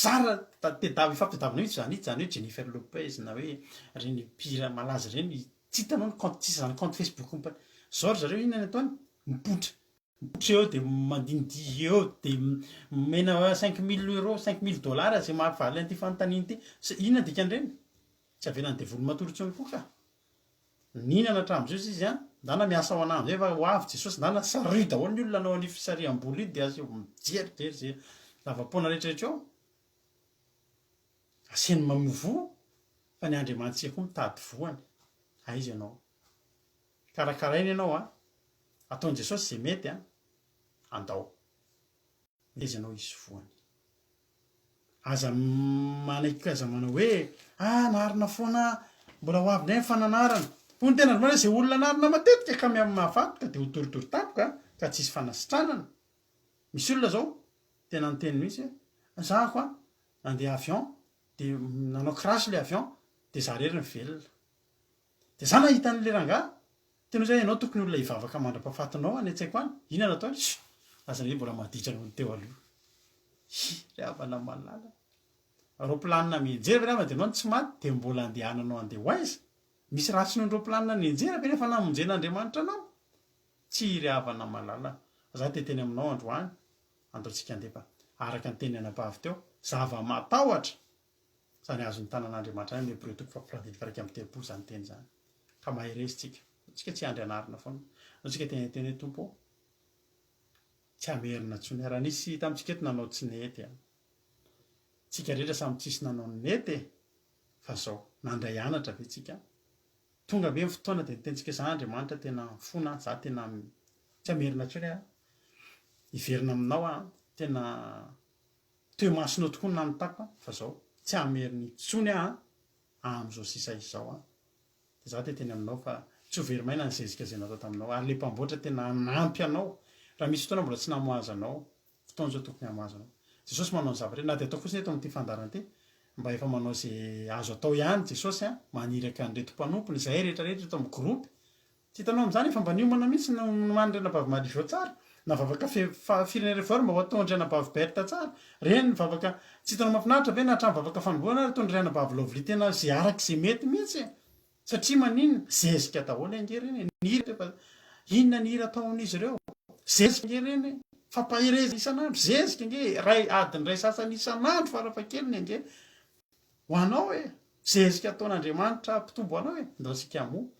Zara tedavy ifampitadiavana mihitsy izany hita izany hoe Jennifer Lopez na hoe ireny mpihira malaza ireny, tsy hitanao ny compte, tsisy izany compte facebook. Zao ry zareo inona ny ataony? Mipoitra. Mipoitra eo dia mandinidihy eo dia omena 5000 euros, 5000 dollars izay mahavaly an'ity fanontaniana ity. Inona ny dikan'ireny? Tsy avelan'ny devoly matory intsony koa ka. Nihinana hatramin'izao izy izy an, ndana miasa ho anah amizay fa ho avy Jesosy, ndana sariho daholo ny olona hanao an'io fisariham-bola io dia asio mijerijery ze zava-poana rehetrarehetra eo. Asiany mamoa voa fa ny Andriamanitsika koa mitady voany. Aiza ianao? Karakaraina ianao an! Ataon'i Jesosy izay mety an! Andao. Meteza ianao hisy voany. Aza manaiky aza manao hoe ah anarina foana aho, mbola ho avy indray ny fananarana. Hoy ny tenin'Andriamanitra hoe izay olona anarina matetika ka miha-mahafatoka dia ho torotoro tampoka ka tsy hisy fanasitranana. Misy olona izao tena niteny mihitsy hoe za ko an nandeha avion dia nanao crash ilay avion dia za irery no velona. Dia za nahita an'ilay rangahy, tena hoe ianao tokony olona hivavaka mandra-pahafatinao any an-tsaiko any, inona no ataony? Chut! Lasa indray mbola maditra noho ny teo aloha. Hi! Ry havana malala. Roaplanina mianjera ve ry havana dia ianao no tsy maty dia mbola andehananao handeha ho aiza? Misy ratsy noho ny roaplanina nianjera ve nefa namonjen'Andriamanitra anao? Tsia ry havana malala, fa za te hiteny aminao androany, andaontsika handeha fa araka ny tenin'ny anabavy teo, zava-matahotra! Izany azon'ny tanan'Andriamanitra any amin'ny Hebreo toko faha 31 izany teny izany. Ka mahereza tsika. Tsika tsy hiandry anarina foana. Anao tsika tena hiteny hoe Tompo ô, tsy hamerina intsony aho. Raha nisy tamintsika eto nanao tsy nety an. Tsika rehetra samy tsisy nanao ny nety e. Fa zao, nandray anatra ve tsika? Tonga ve ny fotoana dia niteny tsika za Andriamanitra tena mifona aho, za tena tsy hamerina intsony aho. Hiverina aminao aho, tena Teo imasonao tokoa ny nanotako an, fa zao tsy hamerina intsony aho an, amin'izao sisa izao an. Dia za te hiteny aminao fa tsy ho very maina ny zezika izay natao taminao, ary le mpamboatra tena hanampy anao, raha misy fotoana mbola tsy namoazanao, fotoana izao tokony hamoazanao. Jesosy manao ny zavatra, na dia atao fotsiny eto amin'ity fandaharana ity, mba efa manao izay azo atao ihany Jesosy an, maniraka an'ireto mpanompony, izahay rehetra rehetra eto amin'ny groupe, Tsy hitanao amin'izany efa mba niomana mihitsy ny nomanin'i Ranabavy Marie Jo tsara, na vavaka fe fa firenena reforme ho ataon-dry Ranabavy Berthe tsara, reny ny vavaka tsy hitanao mahafinaritra ve na hatramin'ny vavaka fanombohana ary ataon-dry Ranabavy Lovely tena ze araka ze mety mihitsy e! Satria maninona? Zezika daholo ange reny e! Ny hira efa inona ny hira ataon'izy ireo? Zezika ange reny e! Fampaherezana isan'andro, zezika ange e! Iray adiny iray sasany isan'andro farafahakeliny ange ho anao e! Zezika ataon'Andriamanitra hampitombo anao e! Ndao tsika hamoa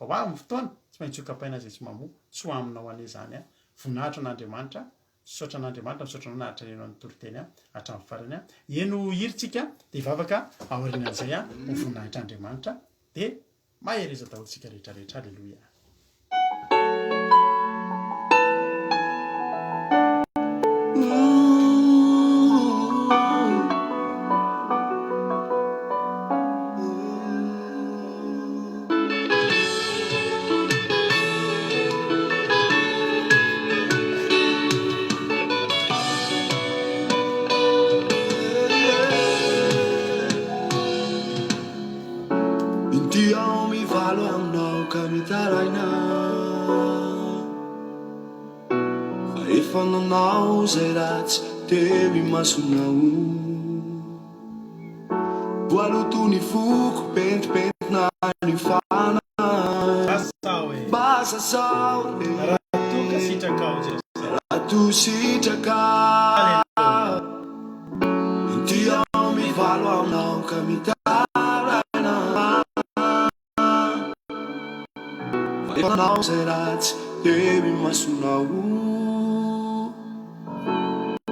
Fa ho avy ny fotoana, tsy maintsy ho kapaina izay tsy mamoa. Tsy ho aminao anie izany an. Voninahitra an'Andriamanitra, misaotra an'Andriamanitra, misaotra anao naharitra nihaino an'ny toriteny hatramin'ny farany an. Heno hira tsika, dia hivavaka aorianan'izay an, ho voninahitr'Andriamanitra. Dia mahereza daholo tsika rehetra rehetra. Aleloia. efa nanao izay ratsy teo imasonao. Voaloto ny foko, pentimpentina ny fanahy. Sasao e. Mba sasao e. Raha toa ka sitrakao Jesosy. Raha toa sitrakao. Alléluia. Inty aho mivalo aminao ka mitaraina. Fa efa nanao izay ratsy teo imasonao.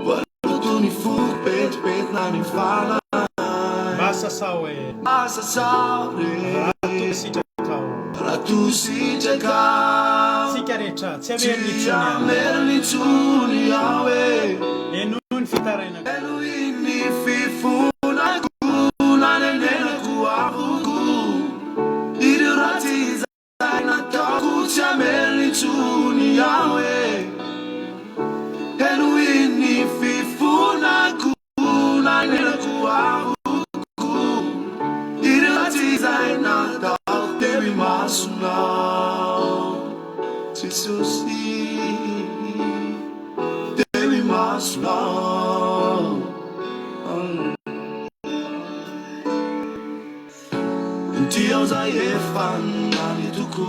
Voaloto ny foko, pentimpentina ny fanahy. Mba sasao e. Mba sasao re. Raha toa sitrakao. Raha toa sitrakao. Tsika rehetra, tsy hamerina Tsy intsony aho. hamerina intsony aho e. Henoy ny fitarainako. Henoy ny fifonako, nanenenako avoko. Ireo ratsy izay nataoko tsy hamerina intsony aho e. Henoy ny fifonako, nanenenako avoko. Ireo ratsy izay nataoko teo imasonao, Jesosy. Teo imasonao. Inty aho izay efa nanitoko.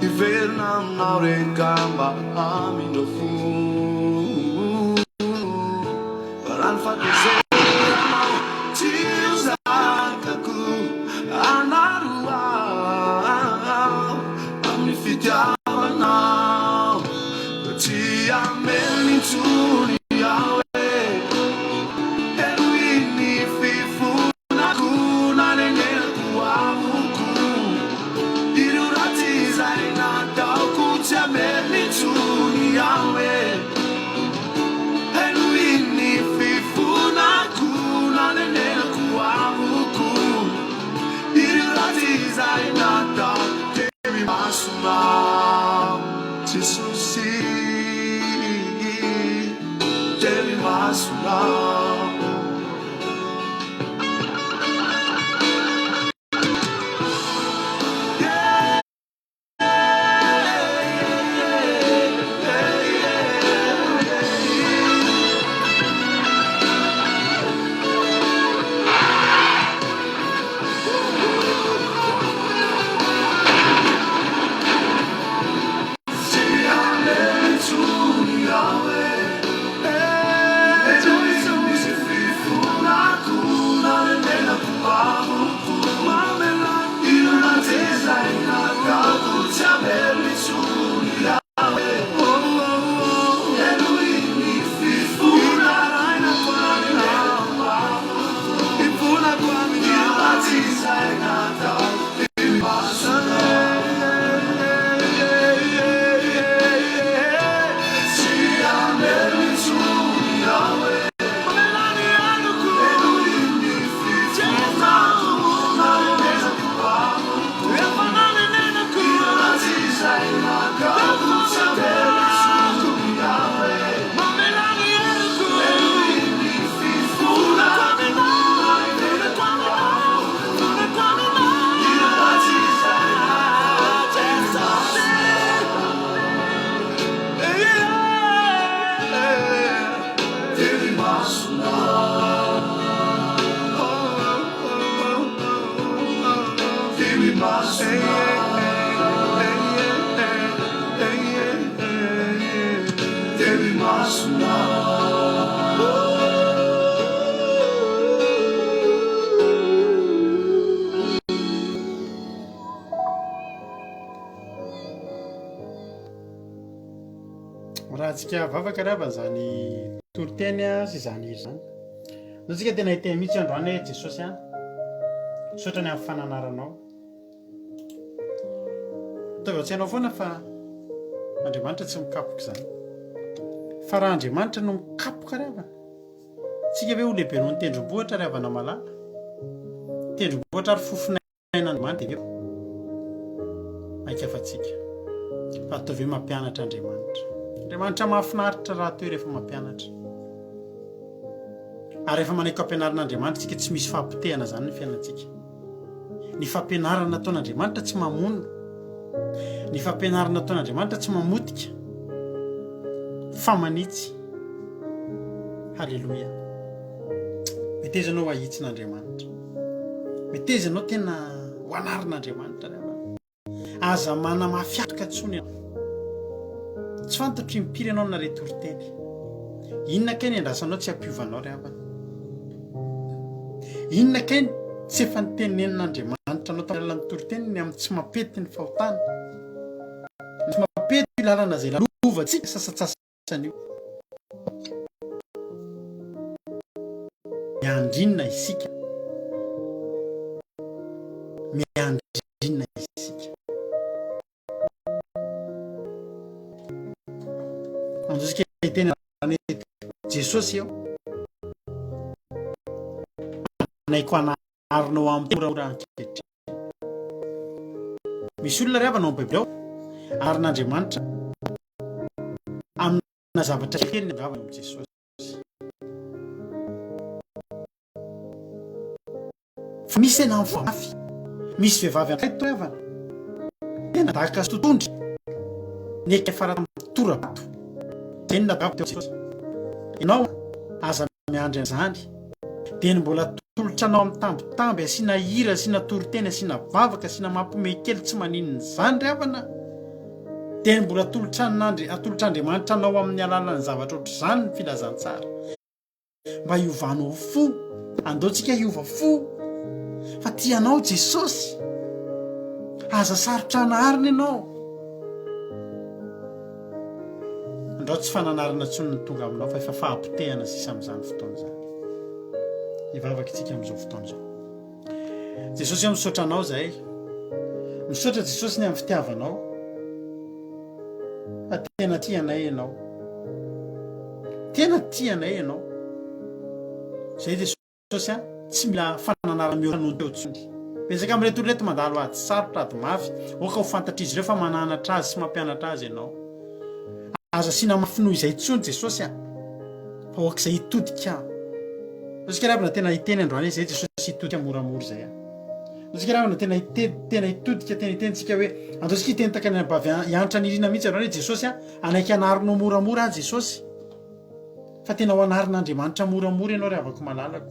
Hiverina aminao re ka mba hamindra fo. Raha ny fahatezeranao tsy ho zakako, anaro aho amin'ny fitiavanao. Tsy hamelona intsony aho e. Henoy ny fifonako nanenenako amiko. Ireo ratsy izay nataoko tsy hamerina intsony aho e. Henoy ny fifonako nanenenako amiko. Ireo ratsy izay natao teo imasonao Jesosy. Teo imasonao. Raha antsika vavaka ry havana izany toriteny sy izany hira izany. Ndao tsika tena hiteny mihitsy androany hoe Jesosy a, misaotra ny amin'ny fananaranao. Ataovy an-tsainao foana fa Andriamanitra tsy mikapoka izany. Fa raha Andriamanitra no mikapoka ry havana, tsika ve ho lehibe noho ny tendrombohitra ry havana malala? Tendrombohitra ary fofona Andriamanitra dia mainka afa-tsika. Fa ataovy hoe mampianatra Andriamanitra. Andriamanitra mahafinaritra rahateo rehefa mampianatra. Ary rehefa manaiky ampianarin'Andriamanitra isika tsy misy fahapotehana izany ny fiainantsika. Ny fampianarana ataon'Andriamanitra tsy mamono. Ny fampianarana ataon'Andriamanitra tsy mamotika fa manitsy. Haleloia. Meteza ianao hahitsin'Andriamanitra. Meteza ianao tena ho anarin'Andriamanitra ry havana. Aza manamafy hatoka intsony ianao. Tsy fantatro impiry ianao nare toriteny. Inona kay ny andrasanao tsy hampiovanao ry havana? Inona kay ny tsy efa nitenenin'Andriamanitra anao tamin'ny alalan'ny toriteny ny amin'ny tsy mampety ny fahotana? Ny tsy mampety io lalana izay lalovantsika sasantsasany io. Miandry inona isika? Miandry inona isika? Andosika hiteny hoe Jesosy eo. Anaiko anarinao amin'ny moramora ankehitriny. Misy olona ry havana ao amin'ny Baiboly ao, arin'Andriamanitra amina zavatra kely ny angavany amin'i Jesosy. Fa misy tena mifoha mafy. Misy vehivavy anankiray teo havana. Tena daka sy totondry. Niaiky niafara tamin'ny tora-bato. Izay no nagavako teo Jesosy. Ianao aza miandry an'izany. Dia ny mbola atolotra anao amin'ny tambitamby, asiana hira, asiana toriteny, asiana vavaka, asiana mampiomehy kely tsy maninona izany ry havana. Dia ny mbola atolotra atolotr'Andriamanitra anao amin'ny alalan'ny zavatra ohatr'izany ny filazantsara. Mba hiovanao fo. Andao tsika hiova fo fa tia anao Jesosy. Aza sarotra anarina ianao. Andrao tsy fananarana intsony ny tonga aminao fa efa fahapotehana sisa amin'izany fotoana izany. Hivavaka isika amin'izao fotoana izao. Jesosy aho misaotra anao zahay. Misaotra Jesosy ny amin'ny fitiavanao. Fa tena tia anay ianao. Tena tia anay ianao. Zay Jesosy a, tsy mila fananarana mihoatra noho ny teo intsony. Betsaka amin'ireto olona ireto mandalo ady sarotra, ady mafy. Aoka ho fantatr'izy ireo fa mananatra azy sy mampianatra azy ianao. Aza asiana mafy noho izay intsony Jesosy a. Fa aoka izay hitodika. Antsika ry havana tena hiteny androany izay Jesosy hitodika moramora izay a. Antsika ry havana tena hiteny, tena hitodika, tena hiteny tsika hoe andao tsika hiteny tahaka ny anabavy hiantra nirina mihitsy androany hoe Jesosy a, hanaiky hanarinao moramora aho Jesosy. Fa tena ho anarin'Andriamanitra moramora ianao ry havako malalako.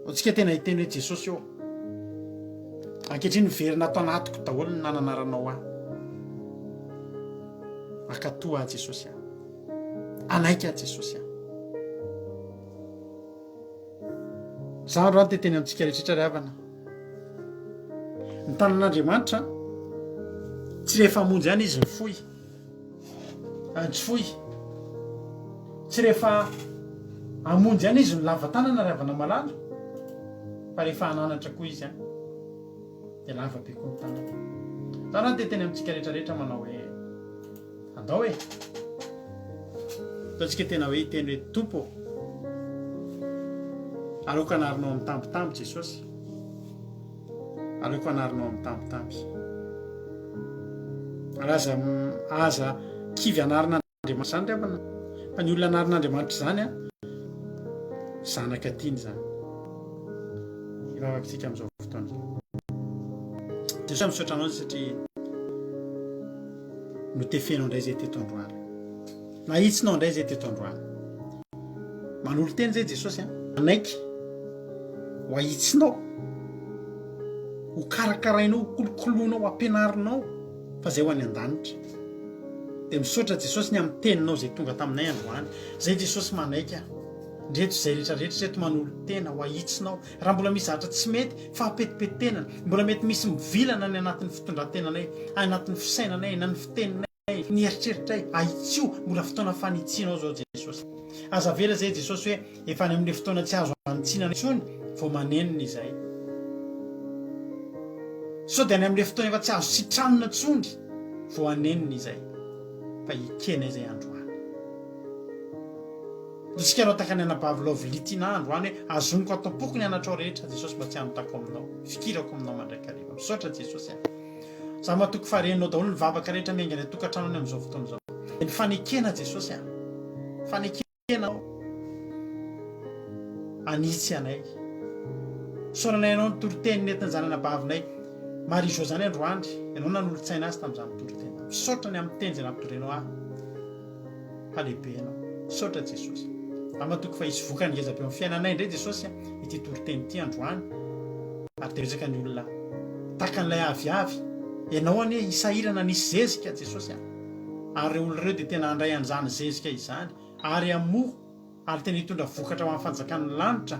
Antsika tena hiteny hoe Jesosy ô. Ankehitriny miverina ato anatiko daholo ny nananaranao ahy. Mankatoa aho Jesosy a. Anaiky aho Jesosy a. Za androany te teny amintsika rehetra ry havana. Ny tanan'Andriamanitra tsy rehefa hamonjy ihany izy ny fohy. Tsy fohy. Tsy rehefa hamonjy ihany izy no lava tanana ry havana malala fa rehefa hananatra koa izy an. Dia lava be koa ny tanany. Za androany te teny amintsika rehetra rehetra manao hoe Andao e! Ataontsika tena hoe hiteny hoe Tompo ô! Aleoko anarinao amin'ny tambitamby Jesosy. Aleoko anarinao amin'ny tambitamby. Ary aza aza kivy anarina Andriamanitra izany ry havana. Fa ny olona anarin'Andriamanitra izany an, zanaka tiany izany. Hivavaka isika amin'izao fotoana izao. Jesosy misaotra anao satria Notefenao indray izay teto androany. Nahitsinao indray izay teto androany. Manolo-tena izay Jesosy an. Manaiky ho ahitsinao, ho karakarainao, ho kolokoloinao, ho ampianarinao fa izay ho any an-danitra. Dia misaotra Jesosy ny amin'ny teninao izay tonga taminay androany. Izay Jesosy manaiky aho. Ndreto izay rehetra rehetra ireto manolo-tena ho ahitsinao. Raha mbola misy zavatra tsy mety, fahapetipetenana, mbola mety misy mivilana any anatin'ny fitondran-tenanay, any anatin'ny fisainanay, na ny fiteninay, ny eritreritray, ahitsio, mbola fotoana fanitsianao izao Jesosy. Aza avela izay Jesosy hoe efa any amin'ilay fotoana tsy azo anitsiana intsony vao manenina izay. Sao dia any amin'ilay fotoana efa tsy azo sitranina intsony vao hanenina izay. Fa ekena izay androany. Isika anao tahaka ny anabavy Lovely Tina androany hoe azoniko ato am-poko ny anatrao rehetra Jesosy mba tsy hanotako aminao. Fikirako aminao mandrakariva. Misaotra Jesosy a. Za matoky fa renao daholo ny vavaka rehetra miainga any an-tokantrano any amin'izao fotoana izao. Ny fanekena Jesosy a. Fanekena ao. Anitsy anay. Isaoranay anao ny toriteny nentin'izany anabavinay. Marie Jo izany androany, ianao nanolo-tsaina azy tamin'izany toriteny. Misaotra ny amin'ny teny izay nampitondrenao ahy. Fa lehibe ianao. Misaotra Jesosy. Aho matoky fa hisy vokany ngeza be eo amin'ny fiainanay indray Jesosy ity toriteny ity androany. Ary dia betsaka ny olona takan'ilay aviavy. Ianao anie hisahirana nisy zezika Jesosy a. Ary ireo olona ireo dia tena handray an'izany zezika izany ary hamoa ary tena hitondra vokatra ho an'ny fanjakan'ny lanitra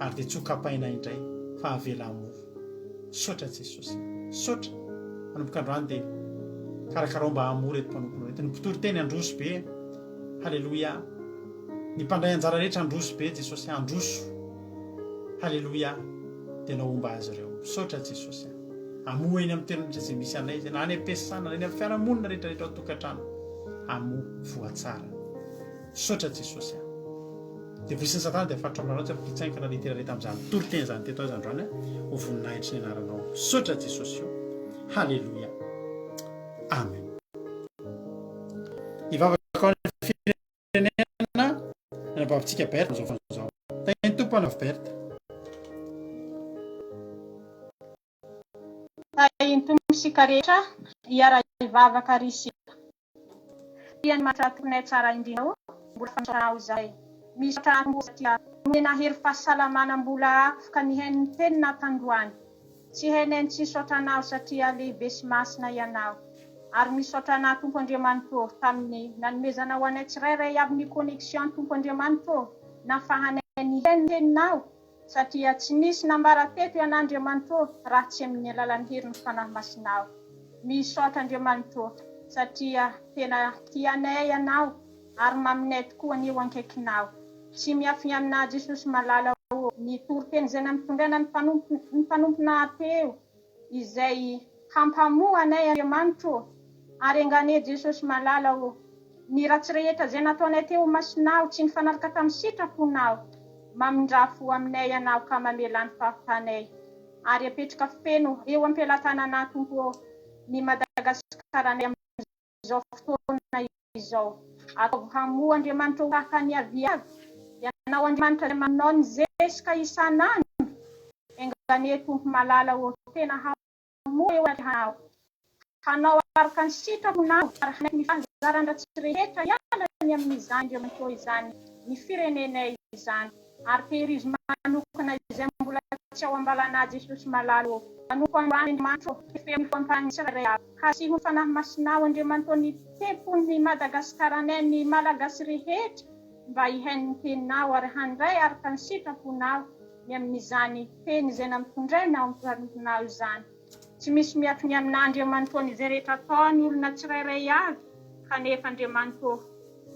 ary dia tsy ho kapaina indray fa avela hamoa. Misaotra Jesosy a. Misaotra. Manomboka androany dia karakarao mba hamoa ireto mpanomponao ireto. Ny mpitory teny handroso be. Haleloia. Ny mpandray anjara rehetra handroso be Jesosy a. Handroso. Haleloia. Dia Ianao homba azy ireo. Misaotra Jesosy a. Hamoa eny amin'ny toerana rehetra izay misy anay izay na any am-piasana na eny amin'ny fiarahamonina rehetra rehetra ao an-tokantrano. Hamoa voa tsara. Misaotra Jesosy a. Devoly sy ny satana dia faritra aminareo tsy afaka hitsainkana litera rehetra amin'izany toriteny izany teto aza androany a. Ho voninahitry ny anaranao. Misaotra Jesosy o. Haleloia. Amen. Hivavaka ho an'ny firenena ny anabavintsika Berthe amin'izao fotoana izao. Tahin'ny Tompo anao Berthe. Tahin'ny Tompo isika rehetra hiara-hivavaka ry isika. Andriamanitra Tomponay tsara indrindra ô, mbola misaotra Anao izahay. Misaotra Anao Tompo satria nomena hery fahasalamana mbola afaka nihaino ny teninao tandroany. Tsy hainay ny tsy hisaotra Anao satria lehibe sy masina Ianao. Ary misaotra Anao Tompo Andriamanitra ô tamin'ny nanomezanao anay tsirairay avy ny connexion Tompo Andriamanitra ô nafahanay nihaino ny teninao Satria tsy nisy nambara teto ianao Andriamanitra ô raha tsy amin'ny alalan'ny herin'ny Fanahy Masinao. Misaotra Andriamanitra ô satria tena tia anay ianao ary maminay tokoa ny eo ankaikinao. Tsy miafina aminà Jesosy malala ô ny toriteny izay nampitondraina ny mpanompo ny mpanomponà teo izay hampamoha anay Andriamanitra ô, ary enganie Jesosy malala ô, ny ratsy rehetra izay nataonay teo imasonao tsy nifanaraka tamin'ny sitraponao, mamindrà fo aminay Ianao ka mamelà ny fahotanay, ary apetraka feno eo am-pelatananà Tompo ô, ny Madagasikaranay amin'izao fotoana izao. Ataovy hamoha Andriamanitra ô tahaka ny aviavy, Ianao Andriamanitra izay manao ny zezika isan'andro, enganie Tompo malala ô tena hamoha eo anatrehanao, hanao araka ny sitraponao ary hanaiky ny fahazaran-dratsy rehetra hiala ny amin'izany Andriamanitra ô izany ny firenenay izany ary tehirizo manokana izay mbola tsy ao am-balanà Jesosy malala ô manompo androany Andriamanitra ô feno fampahany tsirairay avy Hasiho ny Fanahy Masinao Andriamanitra ny tempolin'i Madagasikaranay ny Malagasy rehetra mba hihaino ny teninao ary handray araka ny sitraponao ny amin'izany teny izay nampitondrainao ny mpanomponao izany. Tsy misy miato ny amin'Andriamanitra ny izay rehetra ataony olona tsirairay avy kanefa Andriamanitra ô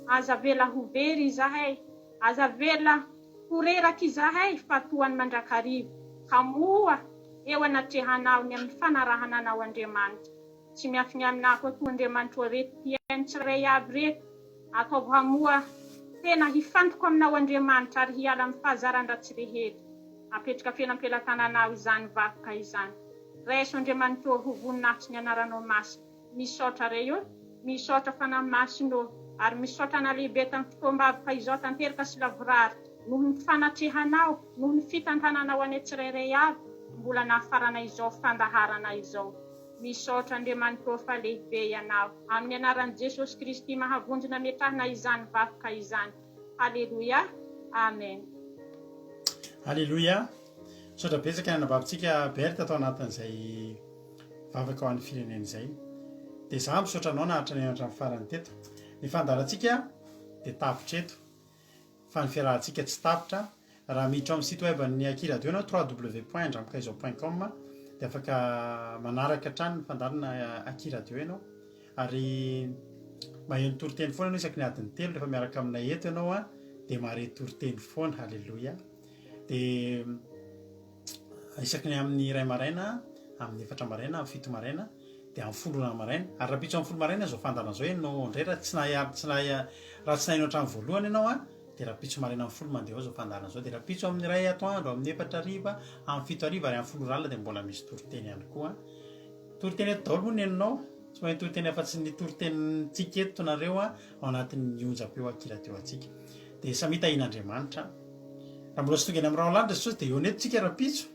aza avela ho very izahay aza avela ho reraka izahay fa tohany mandrakariva hamoha eo anatrehanao ny amin'ny fanarahana anao Andriamanitra. Tsy miafiny aminà koa toa Andriamanitro reto mpihaino tsirairay avy reto. Ataovy hamoha tena hifantoka aminao Andriamanitra ary hiala amin'ny fahazaran-dratsy rehetra. Apetraka feno am-pelatananao izany vakoka izany. Raiso Andriamanitro ho voninahitry ny anaranao masina. Misaotra Ray ô! Misaotra Fanahy Masina ô! Ary misaotra Anao lehibe tamin'ny fotoam-bavaka izao tanteraka sy lavorary noho ny fanatrehanao, noho ny fitantananao anay tsirairay avy mbola nahafarana izao fandaharana izao. Misaotra Andriamanitra ô fa lehibe Ianao. Amin'ny anaran'i Jesosy Kristy mahavonjy nametrahana izany vakoka izany. Haleloia. Amen. Aleloia. Misaotra betsaka ny anabavitsika Berthe tao anatin'izay vavaka ho an'ny firenena izay. Dia izaho misaotra anao naharitra nihaino hatramin'ny farany teto. Ny fandaharantsika dia tapitra eto. Fa ny fiarahantsika tsy tapitra. Raha miditra ao amin'ny site web an'ny Aky Radio ianao, www.andramikaizao point com, dia afaka manaraka hatrany ny fandaharana Aky Radio ianao. Ary maheno toriteny foana ianao isaky ny adiny telo rehefa miaraka aminay eto ianao dia mahare toriteny foana. Haleloia. Dia isaky ny amin'ny iray maraina, amin'ny efatra maraina, amin'ny fito maraina, dia amin'ny folo ora maraina. Ary rahampitso amin'ny folo maraina izao fandaharana izao ianao indray raha tsy nahay tsy nahay raha tsy naheno hatramin'ny voalohany ianao an, dia rahampitso maraina amin'ny folo mandeha ao izao fandaharana izao. Dia rahampitso amin'ny iray atoandro, amin'ny efatra hariva, amin'ny fito hariva ary amin'ny folo ora alina dia mbola misy toriteny ihany koa. Toriteny eto daholo moa ny henonao. Tsy maheno toriteny afa-tsy ny toritenintsika eto nareo an, ao anatin'ny onjam-peo ankila-teo antsika. Dia samia tahian'Andriamanitra. Raha mbola tsy tonga eny amin'ny rahona lanitra Jesosy dia eo eto tsika rahampitso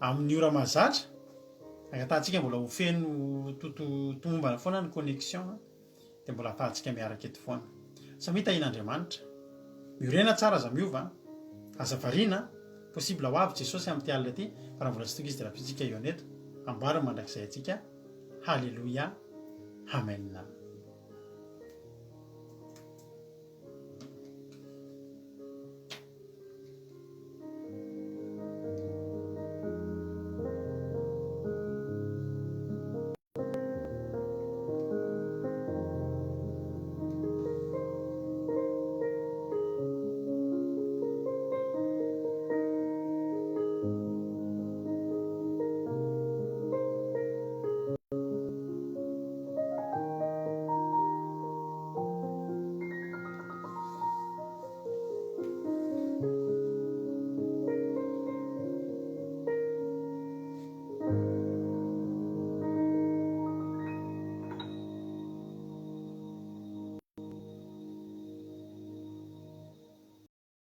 amin'ny ora mahazatra. Angatahantsika mbola ho feno toto tomombana foana ny connexion dia mbola afahantsika miaraka eto foana. Samia tahian'Andriamanitra. Miorena tsara aza miova an. Aza variana an. Possible ho avy Jesosy amin'ity alina ity fa raha mbola tsy tonga izy dia rahampitso tsika hihaona eto. Amboary ny mandrakizay antsika. Haleloia. Amen.